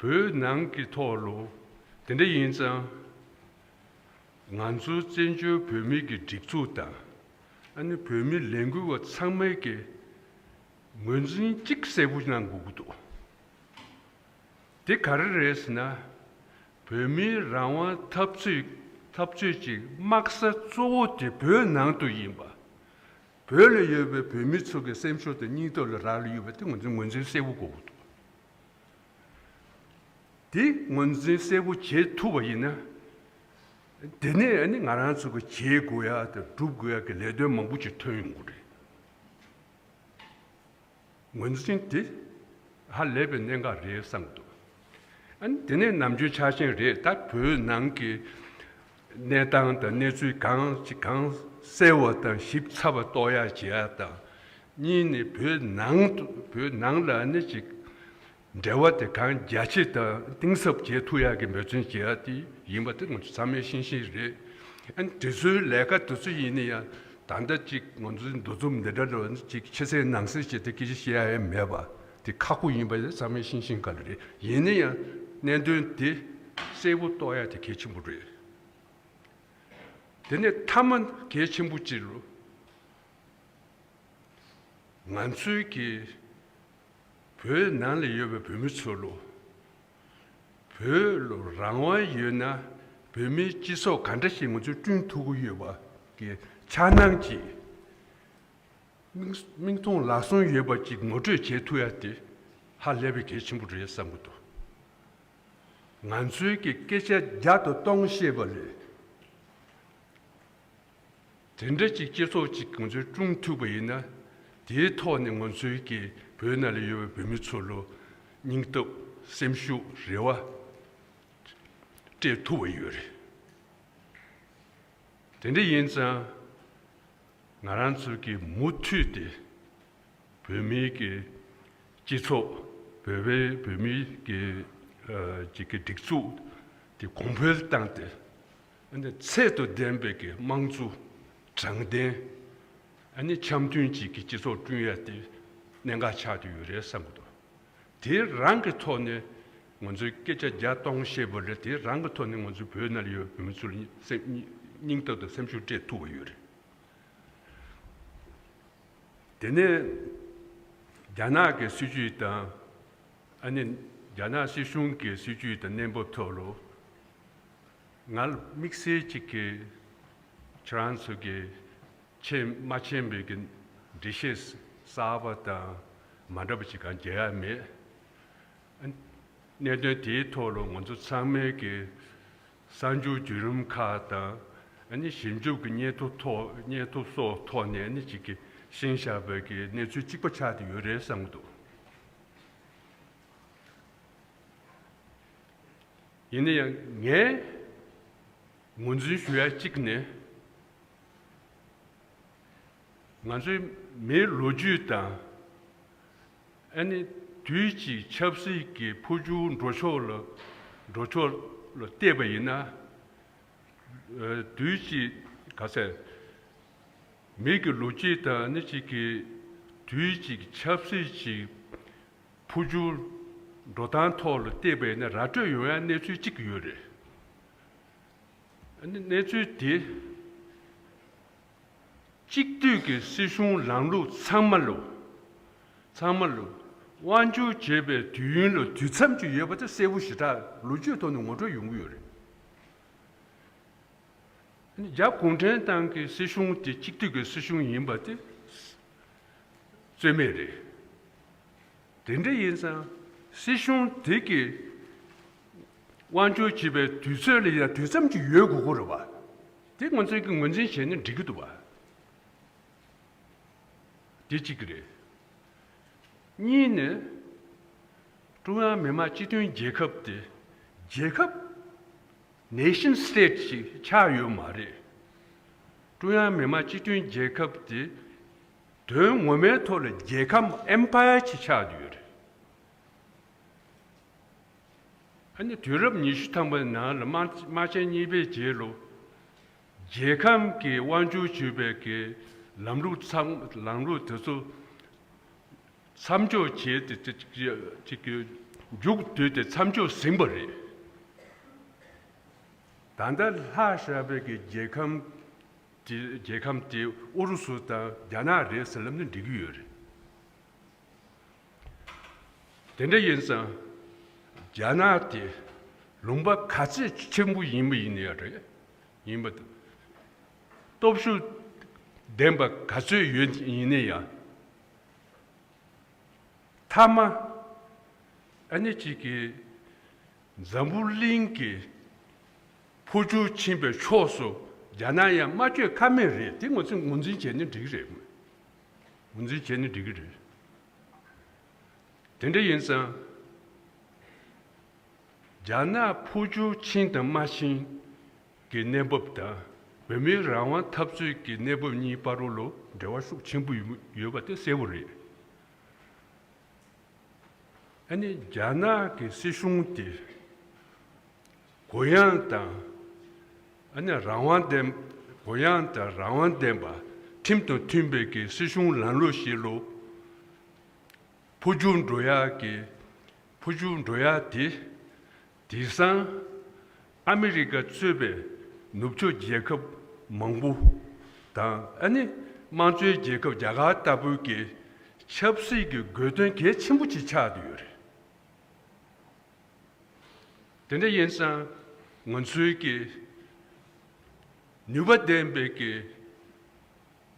བོད་ནང་གི་ཐོག་ལོ། དེ་འདྲ་ཡིན་ཙང་། ང་ཚོའི་བཙན་བྱོལ་བོད་མི་གི་སྒྲིག་འཛུགས་དང་། ཨ་ནི་བོད་མི་ལས་འགུལ་བ་ཚང་མས་ཀྱི་ངོས་འཛིན་གཅིག་གསལ་པོ་གནང་དགོས་ཀྱི་འདུག་དེ་ག་རེ་རེད་ཟེར་ན། བོད་མིའི་རང་དབང་འཐབ་རྩོད་འཐབ་རྩོད་ཀྱི་དམག་ས་གཙོ་བོ་དེ་བོད་ནང་དུ་ཡིན་པ། བོད་ལ་ཡོད་པའི་བོད་མི་ཚོ་གི་སེམས་ཤུགས་དང་སྙིང་སྟོབས་ལ་རག་ལས་ཡོད་པ་དེ་ང་ཚོས་ངོས་འཛིན་གསལ་པོ་དགོས་ཀྱི་འདུག་དེ་ངོས་འཛིན་གསལ་པོ་བྱེད་ཐུབ་པ་ཡིན་ན། དེ་ནས་ཨ་ནི་ང་རང་ཚོ་གི་བྱེད་དགོས་ཡ་དང་སྒྲུབ་དགོས་ཡ་གི་ལས་དོན་མང་པོ་ཅིག་ཐོན་ཡོང་གི་རེད། ངོས་འཛིན་དེ་ཧ་ལས་པའི་གནད་འགག་རེད་བསམ་གྱི་འདུག་ཨ་ནི་དེ་ནས་ནམ་རྒྱུན་ཆ་ཤས་རེད། ད་བོད་ནང་གི་གནས་སྟངས་དང་གནས་ཚུལ་གང་ཅི་གང་གསལ་བ་དང་ཞིབ་ཚགས་པ་རྟོགས་ཡ་བྱེད་ཡ་དང་། གཉིས་ནི་བོད་ནང་དུ་བོད་ནང་ལ་ནི་ཅིག་ འབྲེལ་བ་དེ་གང་རྒྱ་ཆེ་དང་གཏིང་ཟབ་བྱེད་ཐུབ་ཡག་གི་འབད་བརྩོན་བྱེད་ཡག་དེ་ཡིན་པ་དེ་ང་ཚོ་ཚང་མས་ཤེས་བཞིན་རེད། ཨ་ནི་དེ་ཚོའི་ལས་ཀ་དེ་ཚོ་ཡིན་ན་ཡང་ད་ལྟ་ཅིག་ང་ཚོའི་འདུ་འཛོམས་འདི་འདྲ་ལ་ཅིག་ཕྱི་གསལ་ནང་གསལ་བྱས་ཏེ་སྐད་ཆ་བཤད་ཡག་ཡང་མེད་པ་དེ་ཁག་པོ་ཡིན་པ་དེ་ཚང་མས་ཤེས་བཞིན་ག་ལ་རེད། ཡིན་ན་ཡང་གནད་དོན་དེ་གསལ་པོ་རྟོགས་ཡག་དེ་གལ་ཆེན་པོ་རེད། དེ་ནས་མཐའ་མ་གལ་ཆེན་པོ་གཅིག་ལ། ང་ཚོའི་གི་བོད་ནང་ལ་ཡོད་པའི་བོད་མི་ཚོ་ལ་བོད་ལ་རང་དབང་ཡོད་ན་བོད་མིའི་སྤྱི་ཚོགས་ག་འདྲ་ཞིག་ང་ཚོས་བསྐྲུན་ཐུབ་ཀྱི་ཡོད་པ་གི་འཆར་སྣང་ཅིག་མིག་མིག་མཐོང་ལག་ཟུང་ཡོད་པ་ཅིག་ངོ་སྤྲོད་བྱེད་ཐུབ་ཡ་དེ་ཧ་ལས་པའི་གལ་ཆེན་པོ་རེད་བསམ་གྱི་འདུག་ང་ཚོའི་གི་སྐད་ཆ་བརྒྱ་དང་སྟོང་བཤད་པ་ལས། དེ་འདྲ་ཅིག་སྤྱི་ཚོགས་ཅིག་ང་ཚོས་བསྐྲུན་ཐུབ་པ་ཡིན་ན། དེའི་ཐོག་ནས་ང་ཚོའི་གི་བོད་ནང་ལ་ཡོད་པའི་བོད་མི་ཚོ་ལ་སྙིང་སྟོབས་སེམས་ཤུགས་རེ་བ་སྤྲད་ཐུབ་པ་ཡོད་རེད། དེ་འདྲ་ཡིན་ཙང་ང་རང་ཚོའི་གི་མུ་མཐུད་དེ། བོད་མིའི་གི་སྤྱི་ཚོགས། བོད་པའི་བོད་མིའི་གི་ཨ་ཅིག་གི་སྒྲིག་འཛུགས་དེ་གོང་འཕེལ་བཏང་སྟེ། ཨ་ནི་ཚད་དང་ལྡན་པའི་གི་དམངས་གཙོ། དྲང་བདེན། ཨ་ནི་འཆམ་མཐུན་ཅིག་གི་སྤྱི་ཚོགས་བསྐྲུན་ཡ་དེ་གནད་འགག་ཆགས་ཀྱི་ཡོད་རེད་བསམ་གྱི་འདུག་དེ་རང་གི་ཐོག་ནས་ང་ཚོས་སྐད་ཆ་བརྒྱ་སྟོང་བཤད་པ་རེད། དེ་རང་གི་ཐོག་ནས་ང་ཚོའི་བོད་ནང་ལ་ཡོད་བོད་མི་ཚོ་ལ་སེམས་སྙིང་སྟོབས་དང་སེམས་ཤུགས་སྤྲད་ཐུབ་པ་ཡོད་རེད། དེ་ནས་རྒྱ་ནག་གི་སྲིད་ཇུས་དང་། ཨ་ནི་རྒྱ་ནག་སྲིད་གཞུང་གི་སྲིད་ཇུས་དང་གནས་བབ་ཐོག་ལ་ང་ལ་དམིགས་བསལ་ཅིག་གི་ཁྱེད་རང་ཚོ་གི་མཁྱེན་མ་མཁྱེན་པའི་གི་འགྲེལ་བཤད་གསར་པ་དང་མ་འདྲ་བ་ཅིག་གང་རྒྱག་ཡ་མེད། གནད་དོན་དེའི་ཐོག་ལ་ང་ཚོ་ཚང་མས་ཀྱི་གསར་འགྱུར་བརྒྱུད་རིམ་ཁག་དང་། ཨ་ནི་ཞིབ་འཇུག་གི་སྙན་ཐོ་ཐོག་སྙན་ཐོ་སོགས་ཐོག་ནས་ཨ་ནི་ཅིག་གི་ཤེས་བཞག་པའི་གི་གནས་ཚུལ་གཅིག་པ་ཆགས་ཏེ་ཡོད་རེད་བསམ་གྱི་འདུག་ཡིན་ན་ཡང་ངས་ངོས་འཛིན་ཞུ་ཡ་གཅིག་ནི། ང་ཚོའི་མིའི་ལོ་རྒྱུས་དང་། ཨ་ནི་དུས་ཀྱི་ཆབ་སྲིད་ཀྱི་འཕོ་འགྱུར་འགྲོ་ཕྱོགས་ལ་འགྲོ་ཕྱོགས་ལ་བལྟས་པ་ཡིན་ན། ཨ་དུས་ཀྱི་ག་ཚད། མི་གི་ལོ་རྒྱུས་དང་ཨ་ནི་གཅིག་གི་དུས་ཀྱི་ཆབ་སྲིད་ཀྱི་འཕོ་འགྱུར་འགྲོ་སྟངས་ཐོག་ལ་བལྟས་པ་ཡིན་ན་ར་སྤྲོད་ཡོང་ཡ་གནས་ཚུལ་གཅིག་ཡོད་རེད། ཨ་ནི་གནས་ཚུལ་དེ། གཅིག་སྡུད་ཀྱི་སྲིད་གཞུང་ལམ་ལུགས་ཚང་མ་ལོ། ཚང་མ་ལོ། དབང་སྒྱུར་བྱེད་པའི་དུས་ཡུན་ལ་དུས་མཚམས་ཅིག་ཡོད་པ་དེ་གསལ་པོ་ཞེ་དྲག་ལོ་རྒྱུས་ཐོག་ནས་ངོ་སྤྲོད་ཡོང་གི་ཡོད་རེད། ཨ་ནི་རྒྱ་གུང་ཁྲན་ཏང་གི་སྲིད་གཞུང་དེ་གཅིག་སྡུད་ཀྱི་སྲིད་གཞུང་ཡིན་པ་དེ་རྩོད་མེད་རེད། དེ་འདྲ་ཡིན་ཙང་སྲིད་གཞུང་དེ་གི་དབང་སྒྱུར་བྱེད་པའི་དུས་ཚོད་ལ་ཡང་དུས་མཚམས་ཅིག་ཡོད་དགོས་ཀྱི་རེད་པ། དེ་ང་ཚོས་ཀྱི་ངོས་འཛིན་བྱས་ན་འགྲིག་གི་འདུག་པ། དེ་གཅིག་གི་རེད། གཉིས་ནི། ཀྲུང་དབྱང་མི་དམངས་སྤྱི་མཐུན་རྒྱལ་ཁབ་དེ་རྒྱལ་ཁབ། Nation State ཞིག་ཆགས་ཡོད་མ་རེད། ཀྲུང་དབྱང་མི་དམངས་སྤྱི་མཐུན་རྒྱལ་ཁབ་དེ་དོན་ངོ་མའི་ཐོག་ལ་རྒྱལ་ཁམས་Empire ཅིག་ཆགས་ཡོད་རེད། ཨ་ནི་དུས་རབས་ཉི་ཤུ་ཐམ་པའི་ནང་ལ་དམག་དམག་ཆེན་གཉིས་པའི་རྗེས་ལ་རྒྱལ་ཁམས་ཀྱི་དབང་སྒྱུར་བྱེད་པའི་གི་ལམ་ལུགས་ཚང་ལམ་ལུགས་དེ་ཚོ་མཚམས་འཇོག་བྱས་ཏེ་ཅིག་ཅིག་གི་མཇུག་བསྡུས་ཏེ་མཚམས་འཇོག་ཟིན་པ་རེད། ད་ལྟ་ལྷག་བཞག་པའི་གི་རྒྱལ་ཁམས་དེ་རྒྱལ་ཁམས་དེ་ཨུ་རུ་སུ་དང་རྒྱ་ནག་རེད་ཟེར་ལབ་ན་འགྲིག་གི་ཡོད་རེད། དེ་འདྲ་ཡིན་ཙང་རྒྱ་ནག་དེ་ལུང་པ་ག་ཚོད་ཆེན་པོ་ཡིན་པ་ཡིན་ཡང་རེད། ཡིན་པ་དང་། སྟོབས་ཤུགས་ལྡན་པ་ག་ཚོད་ཡོད་ཡིན་ན་ཡང་། མཐའ་མ། ཨ་ནི་གཅིག་གིས་འཛམ་བུ་གླིང་གི་འཕོ་འགྱུར་ཕྱིན་པའི་ཕྱོགས་སུ་རྒྱ་ནག་ཡང་མ་བསྐྱོད་ཀ་མེད་རེད། དེ་ང་ཚོས་ངོས་འཛིན་བྱས་ན་འགྲིག་གི་རེད། ངོས་འཛིན་བྱས་ན་འགྲིག་གི་རེད། དེ་འདྲ་ཡིན་ཙང་། རྒྱ་ནག་འཕོ་འགྱུར་ཕྱིན་དང་མ་ཕྱིན་གྱི་གནས་བབ་དང་། བོད་མིའི་རང་དབང་འཐབ་རྩོད་ཀྱི་གནས་བབ་གཉིས་བར་ལ་འབྲེལ་བ་ཤུགས་ཆེན་པོ་ཡོད་ཡོད་པ་དེ་གསལ་པོ་རེད། ཨ་ནི་རྒྱ་ནག་གི་སྲིད་གཞུང་དེ་གུ་ཡངས་དང་། ཨ་ནི་རང་དབང་ལྡན། གུ་ཡངས་དང་རང་དབང་ལྡན་པ། ཁྲིམས་དང་མཐུན་པའི་གི་སྲིད་གཞུང་ལམ་ལུགས་ཤིག་ལ་འཕོ་འགྱུར་འགྲོ་ཡག་གི། འཕོ་འགྱུར་འགྲོ་ཡག་དེ། དེང་སང་ཨ་མི་རི་ཀ་གཙོས་པའི་ནུབ་ཕྱོགས་རྒྱལ་ཁབ་མང་པོ་དང་། ཨ་ནི་དམངས་གཙོའི་རྒྱལ་ཁབ་རྒྱ་གར་ལྟ་བུའི་གི་ཆབ་སྲིད་ཀྱི་དགོས་དོན་གལ་ཆེན་པོ་ཅིག་ཆགས་བསྡད་ཡོད་རེད། དེ་འདྲ་ཡིན་ཙང་ང་ཚོའི་གི་ནུས་པ་ལྡན་པའི་གི།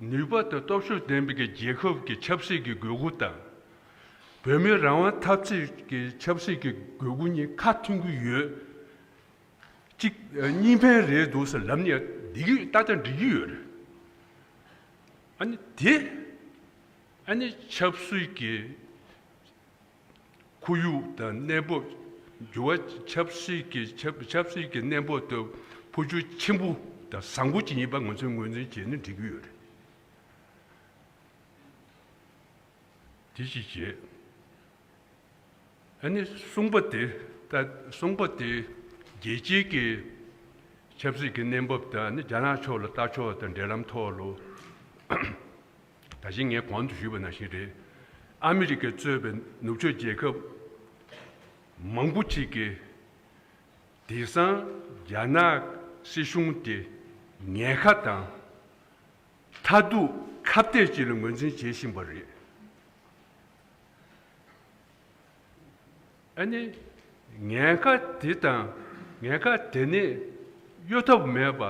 ནུས་པ་དང་སྟོབས་ཤུགས་ལྡན་པའི་གི་རྒྱལ་ཁབ་ཀྱི་ཆབ་སྲིད་ཀྱི་དགོས་མཁོ་དང་། བོད་མིའི་རང་དབང་འཐབ་རྩོད་ཀྱི་ཆབ་སྲིད་ཀྱི་དགོས་མཁོ་གཉིས་ཁ་མཐུན་གྱི་ཡོད། གཅིག་གཉིས་ཕན་རེད་འདུག་ཟེར་ལབ་ནས་འགྲིག་གི། ཏག་ཏག་འགྲིག་གི་ཡོད་རེད། ཨ་ནི་དེ། ཨ་ནི་ཆབ་སྲིད་ཀྱི་ཁོར་ཡུག་དང་གནས་བབ། འགྱུར་བ། ཆབ་སྲིད་ཀྱི་ཆབ་ཆབ་སྲིད་ཀྱི་གནས་བབ་དེ་འཕོ་འགྱུར་ཆེན་པོ་དང་བཟང་པོ་ཅིག་ཡིན་པ་ང་ཚོས་ངོས་འཛིན་བྱས་ན་འགྲིག་གི་ཡོད་རེད། དེ་གཅིག་བྱས། ཨ་ནི་གསུམ་པ་དེ། ད་གསུམ་པ་དེ་རྒྱལ་སྤྱིའི་གི་ཆབ་སྲིད་ཀྱི་གནས་བབ་དང་། ཨ་ནི་རྒྱ་ནག་ཕྱོགས་ལ་ལྟ་ཕྱོགས་དང་འབྲེལ་ལམ་ཐོག་ལ། ད་གིན་ངས་གོང་དུ་ཞུས་པ་ནང་བཞིན་རེད། ཨ་མི་རི་ཀས་གཙོས་པའི་ནུབ་ཕྱོགས་རྒྱལ་ཁབ་མང་པོ་ཅིག་གིས་དེང་སང་རྒྱ་ནག་སྲིད་གཞུང་དེ་ཉེན་ཁ་དང་མཐའ་ཐུག་ཁ་གཏད་ཅིག་ལ་ངོས་འཛིན་བྱེད་བཞིན་པ་རེད། ཨ་ནི་ཉེན་ཁ་དེ་དང་། ཉེན་ཁ་དེ་ནས་གཡོལ་ཐབས་མེད་པ།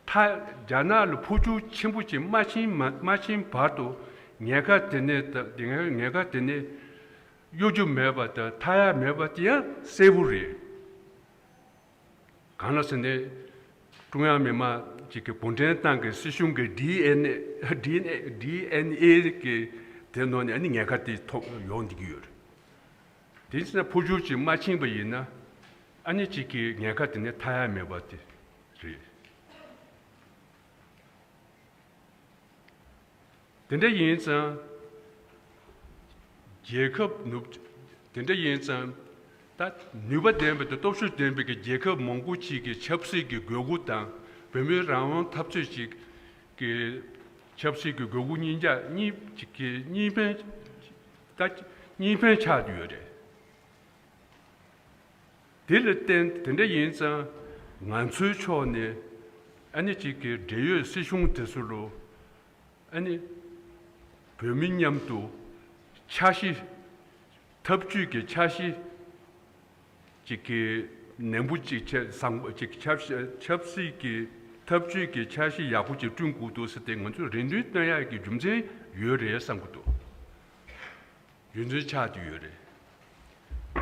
མཐའ། རྒྱ་ནག་ལ་འཕོ་འགྱུར་ཆེན་པོ་ཅིག་མ་ཕྱིན་མ་མ་ཕྱིན་བར་དུ་ཉེན་ཁ་དེ་ནས་ད། ཉེན་ཉེན་ཁ་དེ་ནས་གཡོལ་རྒྱུ་མེད་པ་དང་མཐའ་ཡག་མེད་པ་དེ་ཡང་གསལ་པོ་རེད། གང་ལ་ཟེར་ན། ཀྲུང་དབྱང་མི་དམངས་ཅིག་གི་གུང་ཁྲན་ཏང་གི་སྲིད་གཞུང་གི་ཌི་ཨེན་ཨེ། ཌི་ཨེན་ཨེ། ཌི་ཨེན་ཨེ་གི་དེ་ནང་ནས་ཨ་ནི་ཉེན་ཁ་དེ་ཐོབ་ཡོང་བསྡད་ཀྱི་ཡོད་རེད། དེ་ཕྱིན་ན་འཕོ་འགྱུར་ཅིག་མ་ཕྱིན་པ་ཡིན་ན། ཨ་ནི་ཅིག་གི་ཉེན་ཁ་དེ་ནི་མཐའ་ཡས་མེད་པ་དེ་རེད། དེ་འདྲ་ཡིན་ཙང་། རྒྱལ་ཁབ་ནུབ། དེ་འདྲ་ཡིན་ཙང་། ད་ནུས་པ་ལྡན་པའི་དང་སྟོབས་ཤུགས་ལྡན་པའི་གི་རྒྱལ་ཁབ་མང་པོ་ཅིག་གི་ཆབ་སྲིད་ཀྱི་དགོས་མཁོ་དང་། བོད་མིའི་རང་དབང་འཐབ་རྩོད་ཅིག་གི་ཆབ་སྲིད་ཀྱི་དགོས་མཁོ་གཉིས་ཆ་གཉིས་ཅིག་གི་གཉིས་ཕན། ད་གཉིས་ཕན་ཆགས་ཡོད་རེད། དེ་ལ་བརྟེན། དེ་འདྲ་ཡིན་ཙང་ང་ཚོའི་ཕྱོགས་ནས་ཨ་ནི་ཅིག་གི་འབྲེལ་ཡོད་སྲིད་གཞུང་དེ་ཚོ་ལ། ཨ་ནི་བོད་མི་མཉམ་དུ་འཆར་གཞི། འཐབ་ཇུས་ཀྱི་འཆར་གཞི་ཅིག་གི་ནན་པོ་ཅིག་བྱས། བཟང་པོ་ཅིག། ཆབ་སྲིད། ཆབ་སྲིད་ཀྱི་འཐབ་ཇུས་ཀྱི་འཆར་གཞི་ཡག་པོ་ཅིག་བསྐྲུན་དགོས་འདུག་ཟེར་ཏེ་ང་ཚོས་རེ་འདུན་བཏོན་ཡག་གི་རྒྱུ་མཚན་ཡོད་རེད་བསམ་གྱི་འདུག་རྒྱུ་མཚན་ཆགས་བསྡད་ཡོད་རེད།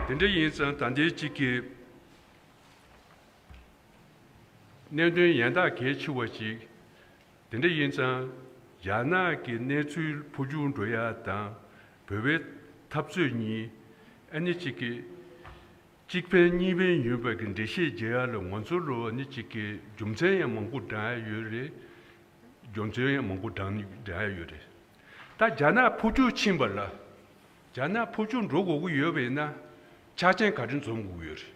དེ་འདྲ་ཡིན་ཙང་ད་ལྟའི་ཅིག་གི་གནད་དོན་ཡན་ལག་གལ་ཆེ་བ་ཞིག། དེ་འདྲ་ཡིན་ཙང་རྒྱ་ནག་གི་གནས་ཚུལ་འཕོ་འགྱུར་འགྲོ་ཡ་དང་། བོད་པའི་འཐབ་རྩོད་གཉིས་ཨ་ནི་ཅིག་གི་གཅིག་ཕན་གཉིས་ཕན་ཡིན་པ་གི་འགྲེལ་བཤད་བརྒྱབ་ཡ་ལ་ང་ཚོ་ལ་ཨ་ནི་ཅིག་གི་རྒྱུ་མཚན་ཡང་མང་པོ་བགྲང་ཡ་ཡོད་རེད། རྒྱུ་མཚན་ཡང་མང་པོ་བགྲང་བགྲང་ཡ་ཡོད་རེད། ད་རྒྱ་ནག་འཕོ་འགྱུར་ཕྱིན་པ་ལ། རྒྱ་ནག་འཕོ་འགྱུར་འགྲོ་དགོས་ཀྱི་ཡོད་པ་ཡིན་ན་ཆ་རྐྱེན་ག་རེ་འཛོམས་དགོས་ཀྱི་ཡོད་རེད།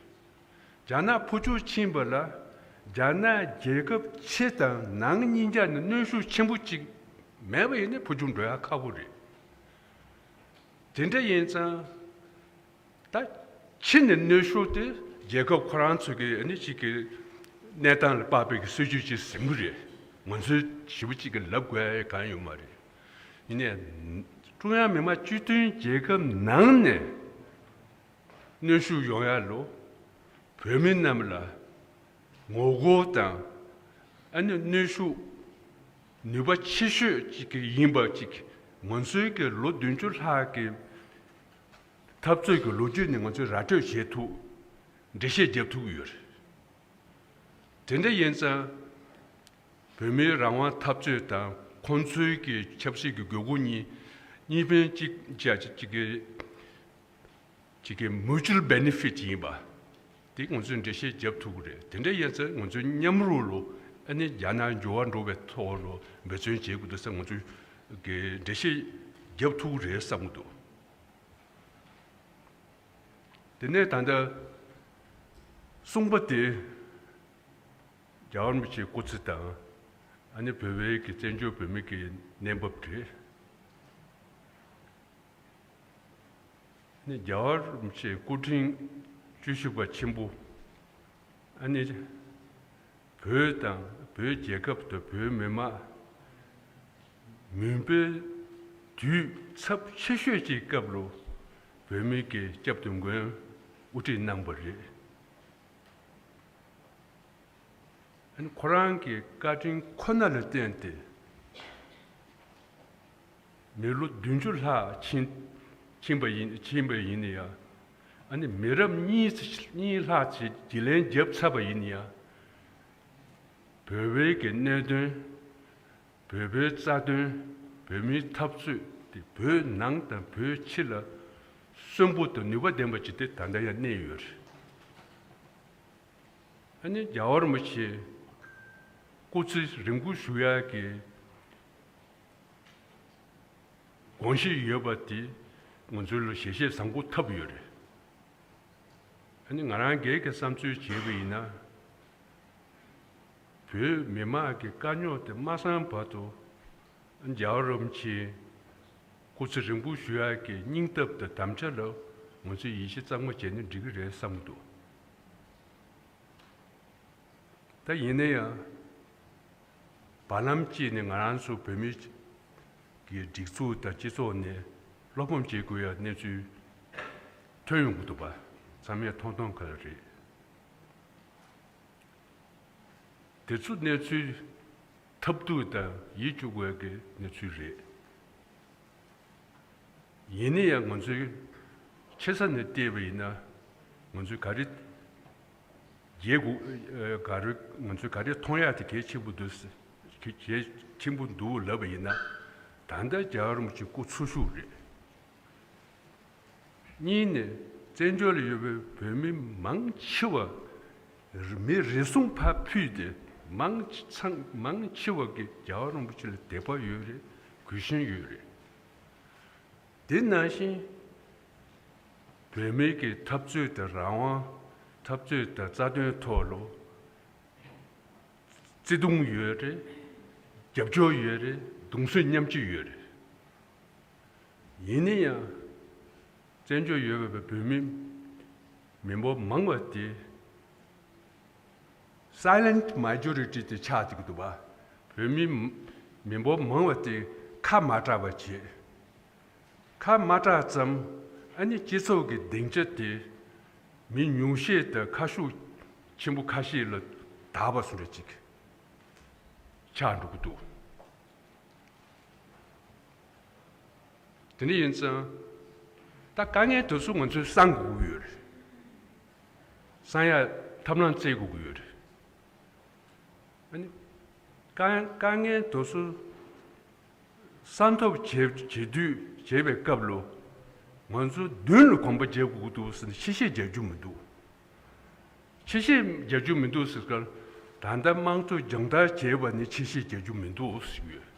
རྒྱ་ནག་འཕོ་འགྱུར་ཕྱིན་པ་ལ་རྒྱ་ནག་རྒྱལ་ཁབ་ཕྱི་དང་ནང་གཉིས་ཆ་ནས་གནོན་ཤུགས་ཆེན་པོ་ཅིག་མེད་པ་ཡིན་ན་འཕོ་འགྱུར་འགྲོ་ཡ་ཁག་པོ་རེད། དེ་འདྲ་ཡིན་ཙང་། ད་ཕྱི་ནས་གནོན་ཤུགས་དེ་རྒྱལ་ཁབ་ཁོ་རང་ཚོ་གི་ཨ་ནི་ཅིག་གི་གནས་སྟངས་ལ་དཔག་པའི་གི་སྲིད་ཇུས་ཅིག་ཟིན་གྱི་རེད། ང་ཚོས་ཞེ་པོ་ཅིག་གི་ལབ་དགོས་ཡ་གང་ཡོད་མ་རེད། ཡིན་ནའི་ཀྲུང་དབྱང་མི་དམངས་སྤྱི་མཐུན་རྒྱལ་ཁབ་ནང་ནས་གནོན་ཤུགས་ཡོང་ཡ་ལ་བོད་མི་རྣམས་ལ་ངོ་རྒོལ་དང་། ཨ་ནི་གནོན་ཤུགས་ནུས་པ་ཆེ་ཤོས་ཅིག་གི་ཡིན་པ་ཅིག། ང་ཚོའི་གི་ལོ་བདུན་ཅུ་ལྷག་གི་འཐབ་རྩོད་ཀྱི་ལོ་རྒྱུས་ནས་ང་ཚོས་ར་སྤྲོད་བྱེད་ཐུབ། འགྲེལ་བཤད་རྒྱབ་ཐུབ་ཀྱི་ཡོད་རེད། དེ་འདྲ་ཡིན་ཙང་། བོད་མིའི་རང་དབང་འཐབ་རྩོད་དང་ཁོང་ཚོའི་གི་ཆབ་སྲིད་ཀྱི་དགོས་མཁོ་གཉིས། གཉིས་ཕན་གཅིག་བྱ་གཅིག་གི་གཅིག་གི་mutual benefit ཡིན་པ། དེ་ང་ཚོས་འགྲེལ་བཤད་རྒྱབ་ཐུབ་ཀྱི་རེད། དེ་འདྲ་ཡིན་ཙང་ང་ཚོས་མཉམ་རུབ་ལ་ཨ་ནི་རྒྱ་ནག་འགྱུར་བ་འགྲོ་བའི་ཐོག་ལ་འབད་བརྩོན་བྱེད་དགོས་འདུག་ཟེར་ང་ཚོས་གི་འགྲེལ་བཤད་རྒྱབ་ཐུབ་ཀྱི་རེད་བསམ་གྱི་འདུག་དེ་ནས་ད་ལྟ་གསུམ་པ་དེ་རྒྱལ་བ་རིན་པོ་ཆེའི་སྐུ་ཚེ་དང་། ཨ་ནི་བོད་པའི་གི་བཙན་བྱོལ་བོད་མི་གི་གནས་བབ་རེད། ནི་རྒྱལ་བ་རིན་པོ་ཆེའི་སྐུ་ཕྲེང་བཅུ་བཞི་པ་ཆེན་པོ། ཨ་ནི་བོད་དང་བོད་རྒྱལ་ཁབ་དང་བོད་མི་མང་མུན་པའི་དུས་ཚབས་ཆེ་ཤོས་ཀྱི་སྐབས་ལ་བོད་མི་གི་སྐྱབས་དང་མགོན་དབུ་ཁྲིད་གནང་བ་རེད། ཨ་ནི་ཁོ་རང་གི་བཀའ་དྲིན་ཁོ་ན་ལ་བརྟེན་ཏེ། མི་ལོ་བདུན་ཅུ་ལྷག་ཕྱིན་ཕྱིན་པ་ཡིན་ཕྱིན་པ་ཡིན་ན་ཡང་། ཨ་ནི་མི་རབས་གཉིས་གཉིས་ལྷག་ཅིག་གྱེན་ལངས་བརྒྱབ་ཚར་བ་ཡིན་ན་ཡང་། བོད་པའི་གི་གནད་དོན། བོད་པའི་རྩ་དོན། བོད་མིའི་འཐབ་རྩོད་དེ་བོད་ནང་དང་བོད་ཕྱི་ལ་གསོན་པོ་དང་ནུས་པ་ལྡན་པ་ཅིག་དེ་ད་ལྟ་ཡང་གནས་ཡོད་རེད། ཨ་ནི་རྒྱལ་བ་རིན་པོ་ཆེ་སྐུ་ཚེ་རིང་པོ་བཞུགས་ཡག་གི་དགོངས་གཞི་ཡོད་པ་དེ་ང་ཚོའི་ལ་ཞལ་བཞེས་བཟང་པོ་ཐོབ་ཡོད་རེད། ཨ་ནི་ང་རང་སྒེར་གྱི་བསམ་ཚུལ་བྱས་པ་ཡིན་ན། བོད་མི་མང་གི་དཀའ་རྙོག་དེ་མ་སངས་བར་དུ། རྒྱལ་བ་རིན་པོ་ཆེ་སྐུ་ཚེ་རིང་པོ་བཞུགས་ཡག་གི་སྙིང་སྟོབས་དང་དམ་བཅའ་ལ་ང་ཚོས་ཡིད་ཆེས་གཙང་མ་བྱས་ན་འགྲིག་གི་རེད་བསམ་གྱི་འདུག་ད་ཡིན་ན་ཡང་། བར་ལམ་གཅིག་ནས་ང་རང་ཚོ་བོད་མི་གི་སྒྲིག་འཛུགས་དང་སྤྱི་ཚོགས་ནས་བློ་ཕམ་བྱེད་དགོས་ཡ་གནས་ཚུལ་ཐོན་ཡོང་གི་འདུག་པ། ཚང་མས་མཐོང་མཐོང་ག་ལ་རེད། དེ་ཚོ་གནས་ཚུལ་ཐབས་སྡུག་དང་ཡིད་སྐྱོ་དགོས་ཀྱི་གནས་ཚུལ་རེད། ཡིན་ན་ཡང་ང་ཚོའི་ཆེ་ས་ནས་བལྟས་པ་ཡིན་ན། ང་ཚོས་ག་རེ་བརྗེད་དགོས། ག་རེ་ང་ཚོས་ག་རེ་མཐོང་ཡག་དེ་གལ་ཆེན་པོ་འདུག་གལ་ཆེན་པོ་འདུག་ལབ་པ་ཡིན་ན། ད་ལྟ་རྒྱལ་བ་རིན་པོ་ཆེ་སྐུ་འཚོ་བཞུགས་རེད། གཉིས་ནས་བཙན་བྱོལ་ལ་ཡོད་པའི་བོད་མི་མང་ཆེ་བ་མི་རེ་ཟུང་ཕར་ཕུད་དེ་མང་ཆེ་ཚང་མང་ཆེ་བ་གི་རྒྱལ་བ་རིན་པོ་ཆེ་ལ་དད་པ་ཡོད་རེད། གུས་ཞེན་ཡོད་རེད། དེ་ནང་བཞིན་བོད་མི་གི་འཐབ་རྩོད་དང་རང་དབང་འཐབ་རྩོད་དང་རྩ་དོན་ཐོག་ལ་བརྩེ་དུང་ཡོད་རེད། རྒྱབ་སྐྱོར་ཡོད་རེད། གདུང་སེམས་མཉམ་སྐྱེད་ཡོད་རེད། ཡིན་ན་ཡང་། བཙན་བྱོལ་ཡོད་པའི་བོད་མི་མི་འབོར་མང་བ་དེ་silent majority དེ་ཆགས་བསྡད་ཀྱི་འདུག་པ། བོད་མི་མི་འབོར་མང་བ་དེ་ཁ་མ་གྲགས་པ་བྱེད། ཁ་མ་གྲགས་ཙམ། ཨ་ནི་སྤྱི་ཚོགས་ཀྱི་སྡིངས་ཆ་དེ་མི་ཉུང་ཤས་དང་ཁ་ཤུགས་ཆེན་པོ་ཁ་ཤས་ལ་དག་པ་བཟོ་འདྲ་ཅིག་ཆགས་འགྲོ་གི་འདུག་དེ་འདྲ་ཡིན་ཙང་། ད་དཀའ་ངལ་དེ་ཚོ་ང་ཚོས་སངས་དགོས་ཀྱི་ཡོད་རེད། སངས་ཡག་ཐབས་ལམ་བཙལ་དགོས་ཀྱི་ཡོད་རེད། ཨ་ནི། དཀའ་དཀའ་ངལ་དེ་ཚོ་སངས་ཐབས་བྱེད་བྱེད་དུས་བྱེད་པའི་སྐབས་ལ། ང་ཚོ་མདུན་ལ་གོམ་པ་རྒྱབ་དགོས་ཀྱི་འདུག་ཟེར་ནས་ཕྱི་བཤོལ་རྒྱག་རྒྱུ་མི་འདུག་ཕྱི་བཤོལ་རྒྱག་རྒྱུ་མི་འདུག་ཟེར་སྐབས། ད་ལྟ་དམངས་གཙོ་སྦྱོང་བརྡར་བྱས་པ་ནི་ཕྱི་བཤོལ་རྒྱག་རྒྱུ་མི་འདུག་ཟེར་གྱི་ཡོད།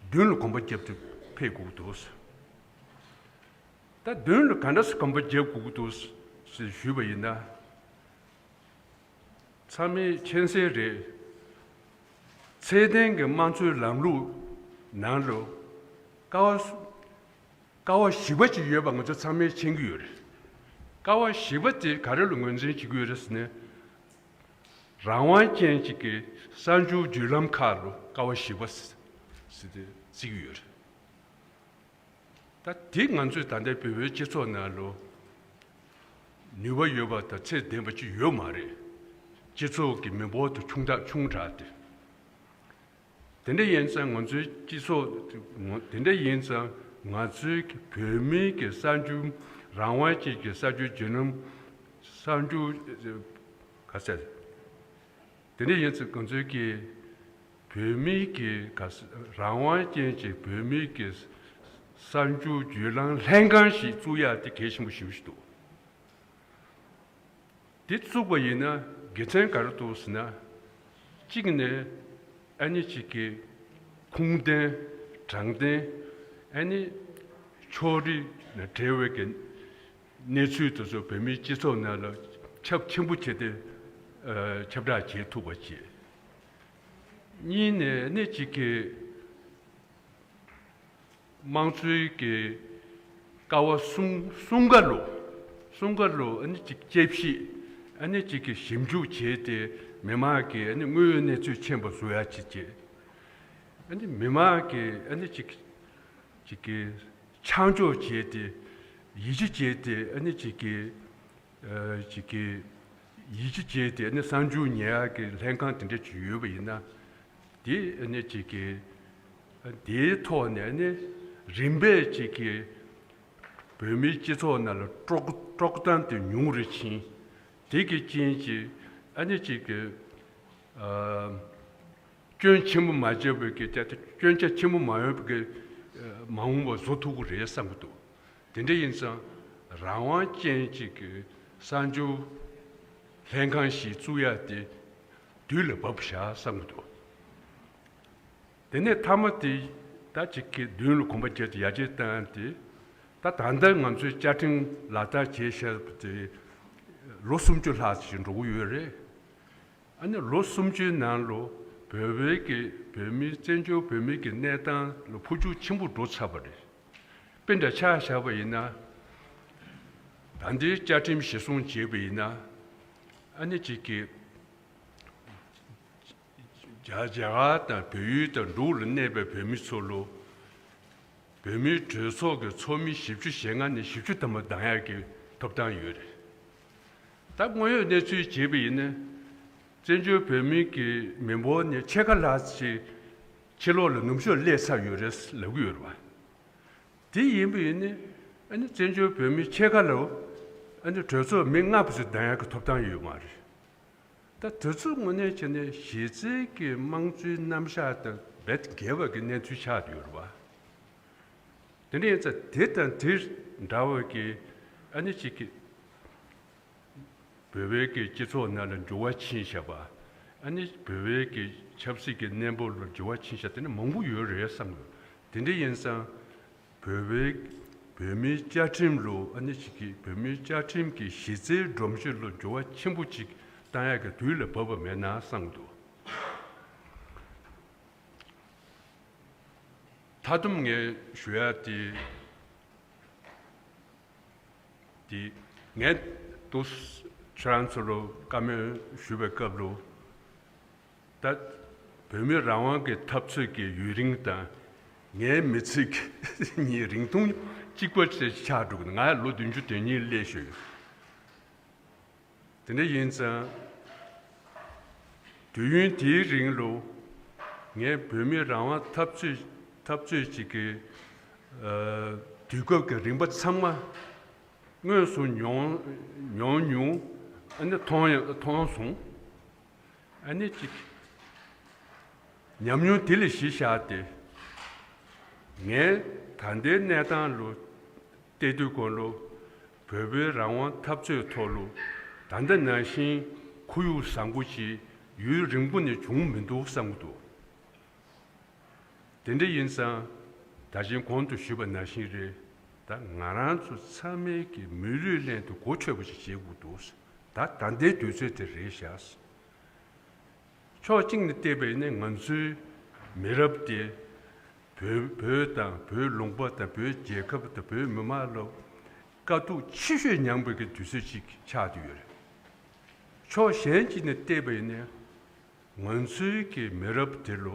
མདུན་ལ་གོམ་པ་རྒྱབ་སྟེ་ཕེབས་དགོས་ཀྱི་འདུག་ད་མདུན་ལ་ག་འདྲ་སེ་གོམ་པ་རྒྱབ་དགོས་ཀྱི་འདུག་ཞེས་ཞུས་པ་ཡིན་ན། ཚང་མས་མཁྱེན་གསལ་རེད། ཚད་ལྡན་གྱི་དམངས་གཙོའི་ལམ་ལུགས་ནང་ལ་ཀ་བ་ཀ་བ་བཞི་པ་ཅིག་ཡོད་པ་ང་ཚོ་ཚང་མས་མཁྱེན་གྱི་ཡོད་རེད། ཀ་བ་བཞི་པ་དེ་ག་རེ་ལ་ངོས་འཛིན་བྱེད་ཀྱི་ཡོད་རེད་ཟེར་ན། རང་དབང་ཅན་ཅིག་གི་གསར་འགྱུར་བརྒྱུད་ལམ་ཁག་ལ་ཀ་བ་བཞི་པ་ཟེར་ཏེ་བརྩི་གི་ཡོད་རེད། ད་དེ་ང་ཚོས་ད་ལྟའི་བོད་པའི་སྤྱི་ཚོགས་ནང་ལ་ནུས་པ་ཡོད་པ་དང་ཚད་ལྡན་པ་ཅིག་ཡོད་མ་རེད། སྤྱི་ཚོགས་ཀྱི་མི་འབོར་དེ་ཆུང་དྲགས་ཆུང་དྲགས་ཏེ། དེ་འདྲ་ཡིན་ཙང་ང་ཚོའི་སྤྱི་ཚོགས། དེ་འདྲ་ཡིན་ཙང་ང་ཚོའི་བོད་མིའི་གི་གསར་འགྱུར། རང་དབང་ཅན་གྱི་གསར་འགྱུར་བརྒྱུད་ལམ། གསར་འགྱུར། ག་ཟེར། དེ་འདྲ་ཡིན་ཙང་ང་ཚོའི་གི་བོད་མིའི་གི་ག་ཟེར། རང་དབང་ཅན་གྱི་བོད་མིའི་གི་གསར་འགྱུར་བརྒྱུད་ལམ་ལྷན་ཁང་ཞིག་བཙུགས་ཡག་དེ་གལ་ཆེན་པོ་ཞེ་པོ་ཞིག་འདུག་དེ་བཙུགས་པ་ཡིན་ན་དགེ་མཚན་ག་རེ་འདུག་ཟེར་ན། གཅིག་ནས་ཨ་ནི་གཅིག་གི་ཁུངས་ལྡན། དྲང་བདེན། ཨ་ནི་ཕྱོགས་རིས་ནས་བྲལ་བའི་གི་ གནས་ཚུལ་དེ་ཚོ་བོད་མིའི་སྤྱི་ཚོགས་ནང་ལ་ཁྱབ་ཆེན་པོ་བྱས་ཏེ་ཨ་ཁྱབ་བསྒྲགས་བྱེད་ཐུབ་པ་བྱས། གཉིས་ནས་ནི་གཅིག་གི་དམངས་གཙོའི་གི་ཀ་བ་གསུམ་གསུམ་ཀ་ལོ་གསུམ་ཀ་ལོ་ཨ་ནི་གཅིག་དཔྱད་ཞིབ་ཨ་ནི་གཅིག་གི་ཞིབ་འཇུག་བྱས་ཏེ་མི་མང་གི་ཨ་ནི་དངོས་ཡོད་གནས་ཚུལ་མཁྱེན་པ་བཟོ་ཡ་བྱེད་ཅེས། ཨ་ནི་མི་མང་གི་ཨ་ནི་གཅིག་གཅིག་གི་ཆ་འཇོག་བྱས་ཏེ་ཡིད་ཆེས་བྱས་ཏེ་ཨ་ནི་གཅིག་གི་ཨ་གཅིག་གི་ཡིད་ཆེས་བྱས་ཏེ་ཨ་ནི་གསར་འགྱུར་ཉན་ཡག་གི་ལྷན་ཁང་དེ་འདྲ་ཅིག་ཡོད་པ་ཡིན་ན། དེ་ཨ་ནི་གཅིག་གི་ཨ་དེའི་ཐོག་ནས་ཨ་ནི་རིམ་པས་གཅིག་གི་བོད་མིའི་སྤྱི་ཚོགས་ནང་ལ་དཀྲོག་དཀྲོག་གཏམ་དེ་ཉུང་རུ་ཕྱིན། དེ་གི་རྐྱེན་གྱིས་ཨ་ནི་གཅིག་གི་ཨ་སྐྱོན་ཆེན་པོ་མ་བརྗོད་པའི་གི་སྐྱོན་ཆ་ཆེན་པོ་མ་ཡོང་བའི་གི་མ་འོངས་པ་བཟོ་ཐུབ་ཀྱི་རེད་བསམ་གྱི་འདུག་དེ་འདྲ་ཡིན་ཙང་རང་དབང་ཅན་གཅིག་གི་གསར་འགྱུར་ལྷན་ཁང་ཞིག་བཙུགས་ཡ་དེ་དུས་ལ་བབ་བཞག་བསམ་གྱི་འདུག་དེ་ནས་མཐའ་མ་དེ་ད་གཅིག་གི་མདུན་ལ་གོམ་པ་བརྒྱབ་སྟེ་ཡར་རྒྱས་བཏང་ཡ་དེ་ད་ད་ལྟ་ང་ཚོའི་བཅའ་ཁྲིམས་ལག་བསྟར་བྱས་བཞག་པ་དེ་ལོ་སུམ་ཅུ་ལྷག་ཅིག་འགྲོ་གི་ཡོད་རེད། ཨ་ནི་ལོ་སུམ་ཅུའི་ནང་ལོ་བོད་པའི་གི་བོད་མི་བཙན་བྱོལ་བོད་མི་གི་གནས་སྟངས་ལ་འཕོ་འགྱུར་ཆེན་པོ་འགྲོ་ཚར་བ་རེད། དཔེ་འདྲ་ཆ་བཞག་པ་ཡིན་ན། ད་ལྟའི་བཅའ་ཁྲིམས་གཞིར་བཟུང་བྱས་པ་ཡིན་ན། ཨ་ནི་གཅིག་གི་རྒྱ་རྒྱ་གར་དང་བལ་ཡུལ་དང་འབྲུག་ལ་གནས་པའི་བོད་མི་ཚོ་ལོ། བོད་མིའི་གྲོས་ཚོགས་ཀྱི་ཚོགས་མི་བཞི་བཅུ་ཞེ་ལྔ་ནས་བཞི་བཅུ་ཐམ་པ་འདང་ཡག་གི་ཐོབ་ཐང་ཡོད་རེད། ད་དངོས་ཡོད་གནས་ཚུལ་བྱས་པ་ཡིན་ན། བཙན་བྱོལ་བོད་མི་གི་མི་འབོར་ནི་ཕྱེད་ཀ་ལྷག་ཅིག་ཕྱི་ལོགས་ལ་ནུབ་ཕྱོགས་སླེབས་ཚར་ཡོད་རེད་ལབ་ཀྱི་ཡོད་རེད་བ། དེ་ཡིན་པ་ཡིན་ན་ཨ་ནི་བཙན་བྱོལ་བོད་མི་ཕྱེད་ཀ་ལ་ཨ་ནི་གྲོས་ཚོགས་མི་ལྔ་བར་དུ་འདང་ཡག་གི་ཐོབ་ཐང་ཡོད་མ་རེད། ད་དེ་ཚོའི་ངོས་ནས་བྱས་ནས་གཞི་རྩའི་གི་དམངས་གཙོའི་རྣམ་གཞག་དང་རྦད་འགལ་བ་གི་གནས་ཚུལ་ཆགས་ཡོད་རེད་བ། དེ་འདྲ་ཡིན་ཙང་དེ་དང་དེ་འདྲ་བ་གི་ཨ་ནི་གཅིག་གི་བོད་པའི་གི་སྤྱི་ཚོགས་ནང་ལ་འགྱུར་བ་ཕྱིན་བཞག་པ། ཨ་ནི་བོད་པའི་གི་ཆབ་སྲིད་ཀྱི་གནས་བབ་ལ་འགྱུར་བ་ཕྱིན་བཞག་དེ་ནི་མང་པོ་ཡོད་རེད་བསམ་གི། དེ་འདྲ་ཡིན་ཙང་བོད་པའི་བོད་མིའི་བཅའ་ཁྲིམས་ལུ་ཨ་ནི་གཅིག་གི་བོད་མིའི་བཅའ་ཁྲིམས་ཀྱི་གཞི་རྩའི་སྒྲོམ་གཞི་ལུ་འགྱུར་བ་ཆེན་པོ་ཅིག་བཏང་ཡག་གི་དུས་ལ་བབ་པ་མེད་ན་བསམ་གི་འདུག་མཐའ་སྡོམ་ངས་ཞུ་ཡ་དེ། དེ་ངས་ཏུ་ཁྱེད་རང་ཚོ་ལ་བཀའ་མོལ་ཞུ་བའི་སྐབས་ལ། ད་བོད་མི་རང་དབང་གི་འཐབ་རྩོད་ཀྱི་ཡུན་རིང་དང་ངའི་མི་ཚེ་གི་གཉིས་རིང་ཐུང་གཅིག་པ་ཆགས་འགྲོ་གི་འདུག་ང་ལོ་བདུན་ཅུ་དོན་གཉིས་སླེབས་ཤག་དེ་འདྲ་ཡིན་ཙང་། དུས་ཡུན་དེའི་རིང་ལ་ངས་བོད་མི་རང་དབང་འཐབ་རྩོད་འཐབ་རྩོད་ཅིག་གི་ཨ་དུས་སྐབས་ཀྱི་རིམ་པ་ཚང་མ་དངོས་སུ་མྱོང་མྱོང་མྱོང་ཨ་ནི་མཐོང་ཡ་མཐོང་སོང་། ཨ་ནི་ཅིག་ཉམས་མྱོང་དེ་ལས་གཞི་བཞག་སྟེ། ངས་ད་ལྟའི་གནས་སྟངས་ལ་བལྟས་དུས་སྐོར་ལ་བོད་པའི་རང་དབང་འཐབ་རྩོད་ཐོག་ལ་ད་ལྟ་ནང་བཞིན་ཁོར་ཡུག་བཟང་པོ་ཞིག་ཡུན་རིང་པོ་ནས་བྱུང་མི་འདུག་བསམ་གྱི་འདུག་དེ་འདྲ་ཡིན་ཙང་ད་གིན་གོང་དུ་ཞུས་པ་ནང་བཞིན་རེད། ད་ང་རང་ཚོ་ཚང་མས་ཀྱི་མི་ལུས་ལྷན་དུ་གོ་ཆོད་པ་ཞིག་བྱེད་དགོས་འདུག་ད་ད་ལྟའི་དུས་ཚོད་དེ་རེད་ཤག་ཕྱོགས་གཅིག་ནས་བལྟས་པ་ཡིན་ན་ང་ཚོའི་མི་རབས་དེ་བོད་བོད་དང་བོད་ལུང་པ་དང་བོད་རྒྱལ་ཁབ་དང་བོད་མི་མང་ལ་དཀའ་སྡུག་ཆེ་ཤོས་མྱངས་པའི་གི་དུས་ཚོད་ཅིག་ཆགས་བསྡད་ཡོད་རེད། ཕྱོགས་གཞན་གཅིག་ནས་བལྟས་པ་ཡིན་ན་ང་ཚོའི་གི་མི་རབས་དེ་ལ་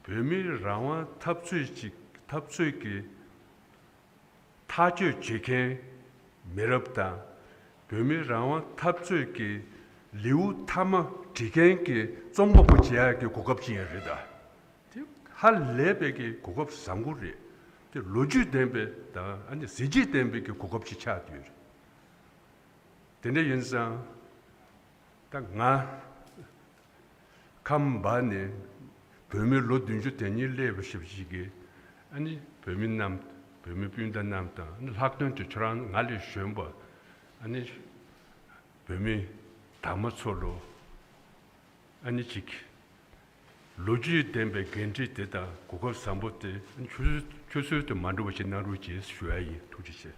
བོད་མིའི་རང་དབང་འཐབ་རྩོད་ཅིག་འཐབ་རྩོད་ཀྱི་ཐག་གཅོད་བྱེད་མཁན་མི་རབས་དང་། བོད་མིའི་རང་དབང་འཐབ་རྩོད་ཀྱི་ལེའུ་མཐའ་མ་འབྲི་མཁན་གྱི་རྩོམ་པ་པོ་བྱེད་ཡག་གི་གོ་སྐབས་ཅིག་ཡང་རེད་ད། དེ་ཧ་ལས་པའི་གི་གོ་སྐབས་བཟང་པོ་རེད། དེ་ལོ་རྒྱུས་ལྡན་པའི་དང་ཨ་ནི་གཟི་བརྗིད་ལྡན་པའི་གི་གོ་སྐབས་ཅིག་ཆགས་བསྡད་ཡོད་རེད། དེ་འདྲ་ཡིན་ཙང་། ད་ང་ཁམས་པ་ནས་བོད་མི་ལོ་བདུན་ཅུ་དོན་གཉིས་སླེབས་པ་ཞིག་ཅིག་གིས་ཨ་ནི་བོད་མི་རྣམས་བོད་མི་སྤུན་ཟླ་རྣམས་དང་ཨ་ནི་ལྷག་དོན་དུ་ཁྱོད་རང་ང་ལས་གཞོན་པ་ཨ་ནི་བོད་མི་དར་མ་ཚོ་ལོ་ཨ་ནི་ཅིག་ལོ་རྒྱུས་ལྡན་པའི་འགན་འཁྲི་དེ་དང་གོ་སྐབས་བཟང་པོ་དེ་ཨ་ནི་ཆུད་ཆུད་ཟོས་དུ་མ་འགྲོ་བ་ཞིག་གནང་རོགས་ཞེས་ཞུ་ཡ་ཡིན། ཐུགས་རྗེ་ཆེ།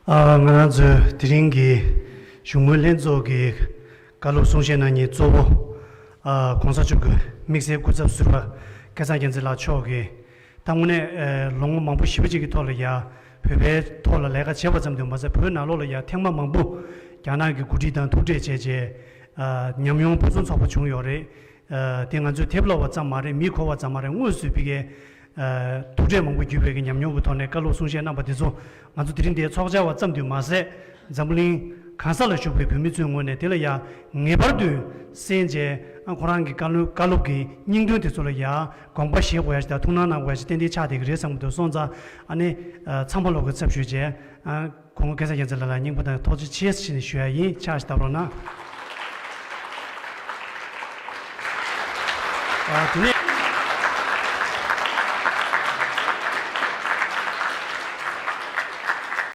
ཨ། ང་རང་ཚོའི་དེ་རིང་གི་བཞུགས་མོལ་ལྷན་ཚོགས་ཀྱི་བཀའ་སློབ་གསུང་བཤད་གནང་མཁན་གཙོ་བོ། ཨ། ༸གོང་ས་མཆོག་གི་དམིགས་བསལ་སྐུ་ཚབ་ཟུར་པ་སྐལ་བཟང་རྒྱལ་མཚན་ལགས་མཆོག་གིས། ད་དངོས་གནས། ཨ། ལོ་ངོ་མང་པོ་ཞེ་པོ་ཅིག་གི་ཐོག་ལ་ཡ་བོད་པའི་ཐོག་ལ་ལས་ཀ་བྱས་པ་ཙམ་དུ་མ་ཟད། བོད་ནང་ལོགས་ལ་ཡ་ཐེངས་མ་མང་པོ་རྒྱ་ནག་གི་འགོ་ཁྲིད་དང་ཐུག་འཕྲད་བྱས་རྗེས། ཨ། ཉམས་མྱོང་ཕུན་སུམ་ཚོགས་པ་བྱུང་ཡོད་རེད། ཨ། དེ་ང་ཚོས་ཐེབས་ལོག་པ་ཙམ་མ་རེད། མི་གོ་བ་ཙམ་མ་རེད། དངོས་སུ་ཕ་གིའི། ཨ། ཐུག་འཕྲད་མང་པོ་བརྒྱུད་པའི་གི་ཉམས་མྱོང་གི་ཐོག་ནས་བཀའ་སློབ་གསུང་བཤད་གནང་པ་དེ་ཚོ་ང་ཚོ་དེ་རིང་འདིའི་ཚོགས་བཅར་བ་ཙམ་དུ་མ་ཟད། འཛམ་བུ་གླིང་གང་ས་ལ་བཞུགས་པའི་བོད་མི་ཚོའི་ངོས་ནས་དེ་ལ་ཡ་ངེས་པར་དུ་གསན་བྱས། ཨ། ཁོ་རང་གི་བཀའ་སློབ་བཀའ་སློབ་ཀྱི་སྙིང་དོན་དེ་ཚོ་ལ་ཡ་དགོངས་པ་བཞེས་དགོས་ཡ་ཞིག་དང་ཐུགས་སྣང་གནང་དགོས་ཡ་ཞིག་ཏན་ཏན་ཆགས་བསྡད་ཀྱི་རེད་བསམ་གྱི་འདུག་སོང་ཙང་། ཨ་ནི། ཨ། ཚང་མ་ལོག་གི་ཚབ་ཞུས་བྱས། ཨ། སྐུ་ངོ་སྐལ་བཟང་རྒྱལ་མཚན་ལགས་ལ་སྙིང་པོ་དང་ཐུགས་རྗེ་ཆེ་ཞེས་ནས་ཞུ་ཡ་ཡིན། ཕྱག་ཞིག་བཏབ་རོགས་གནང་། ཨ། དེ་ནས།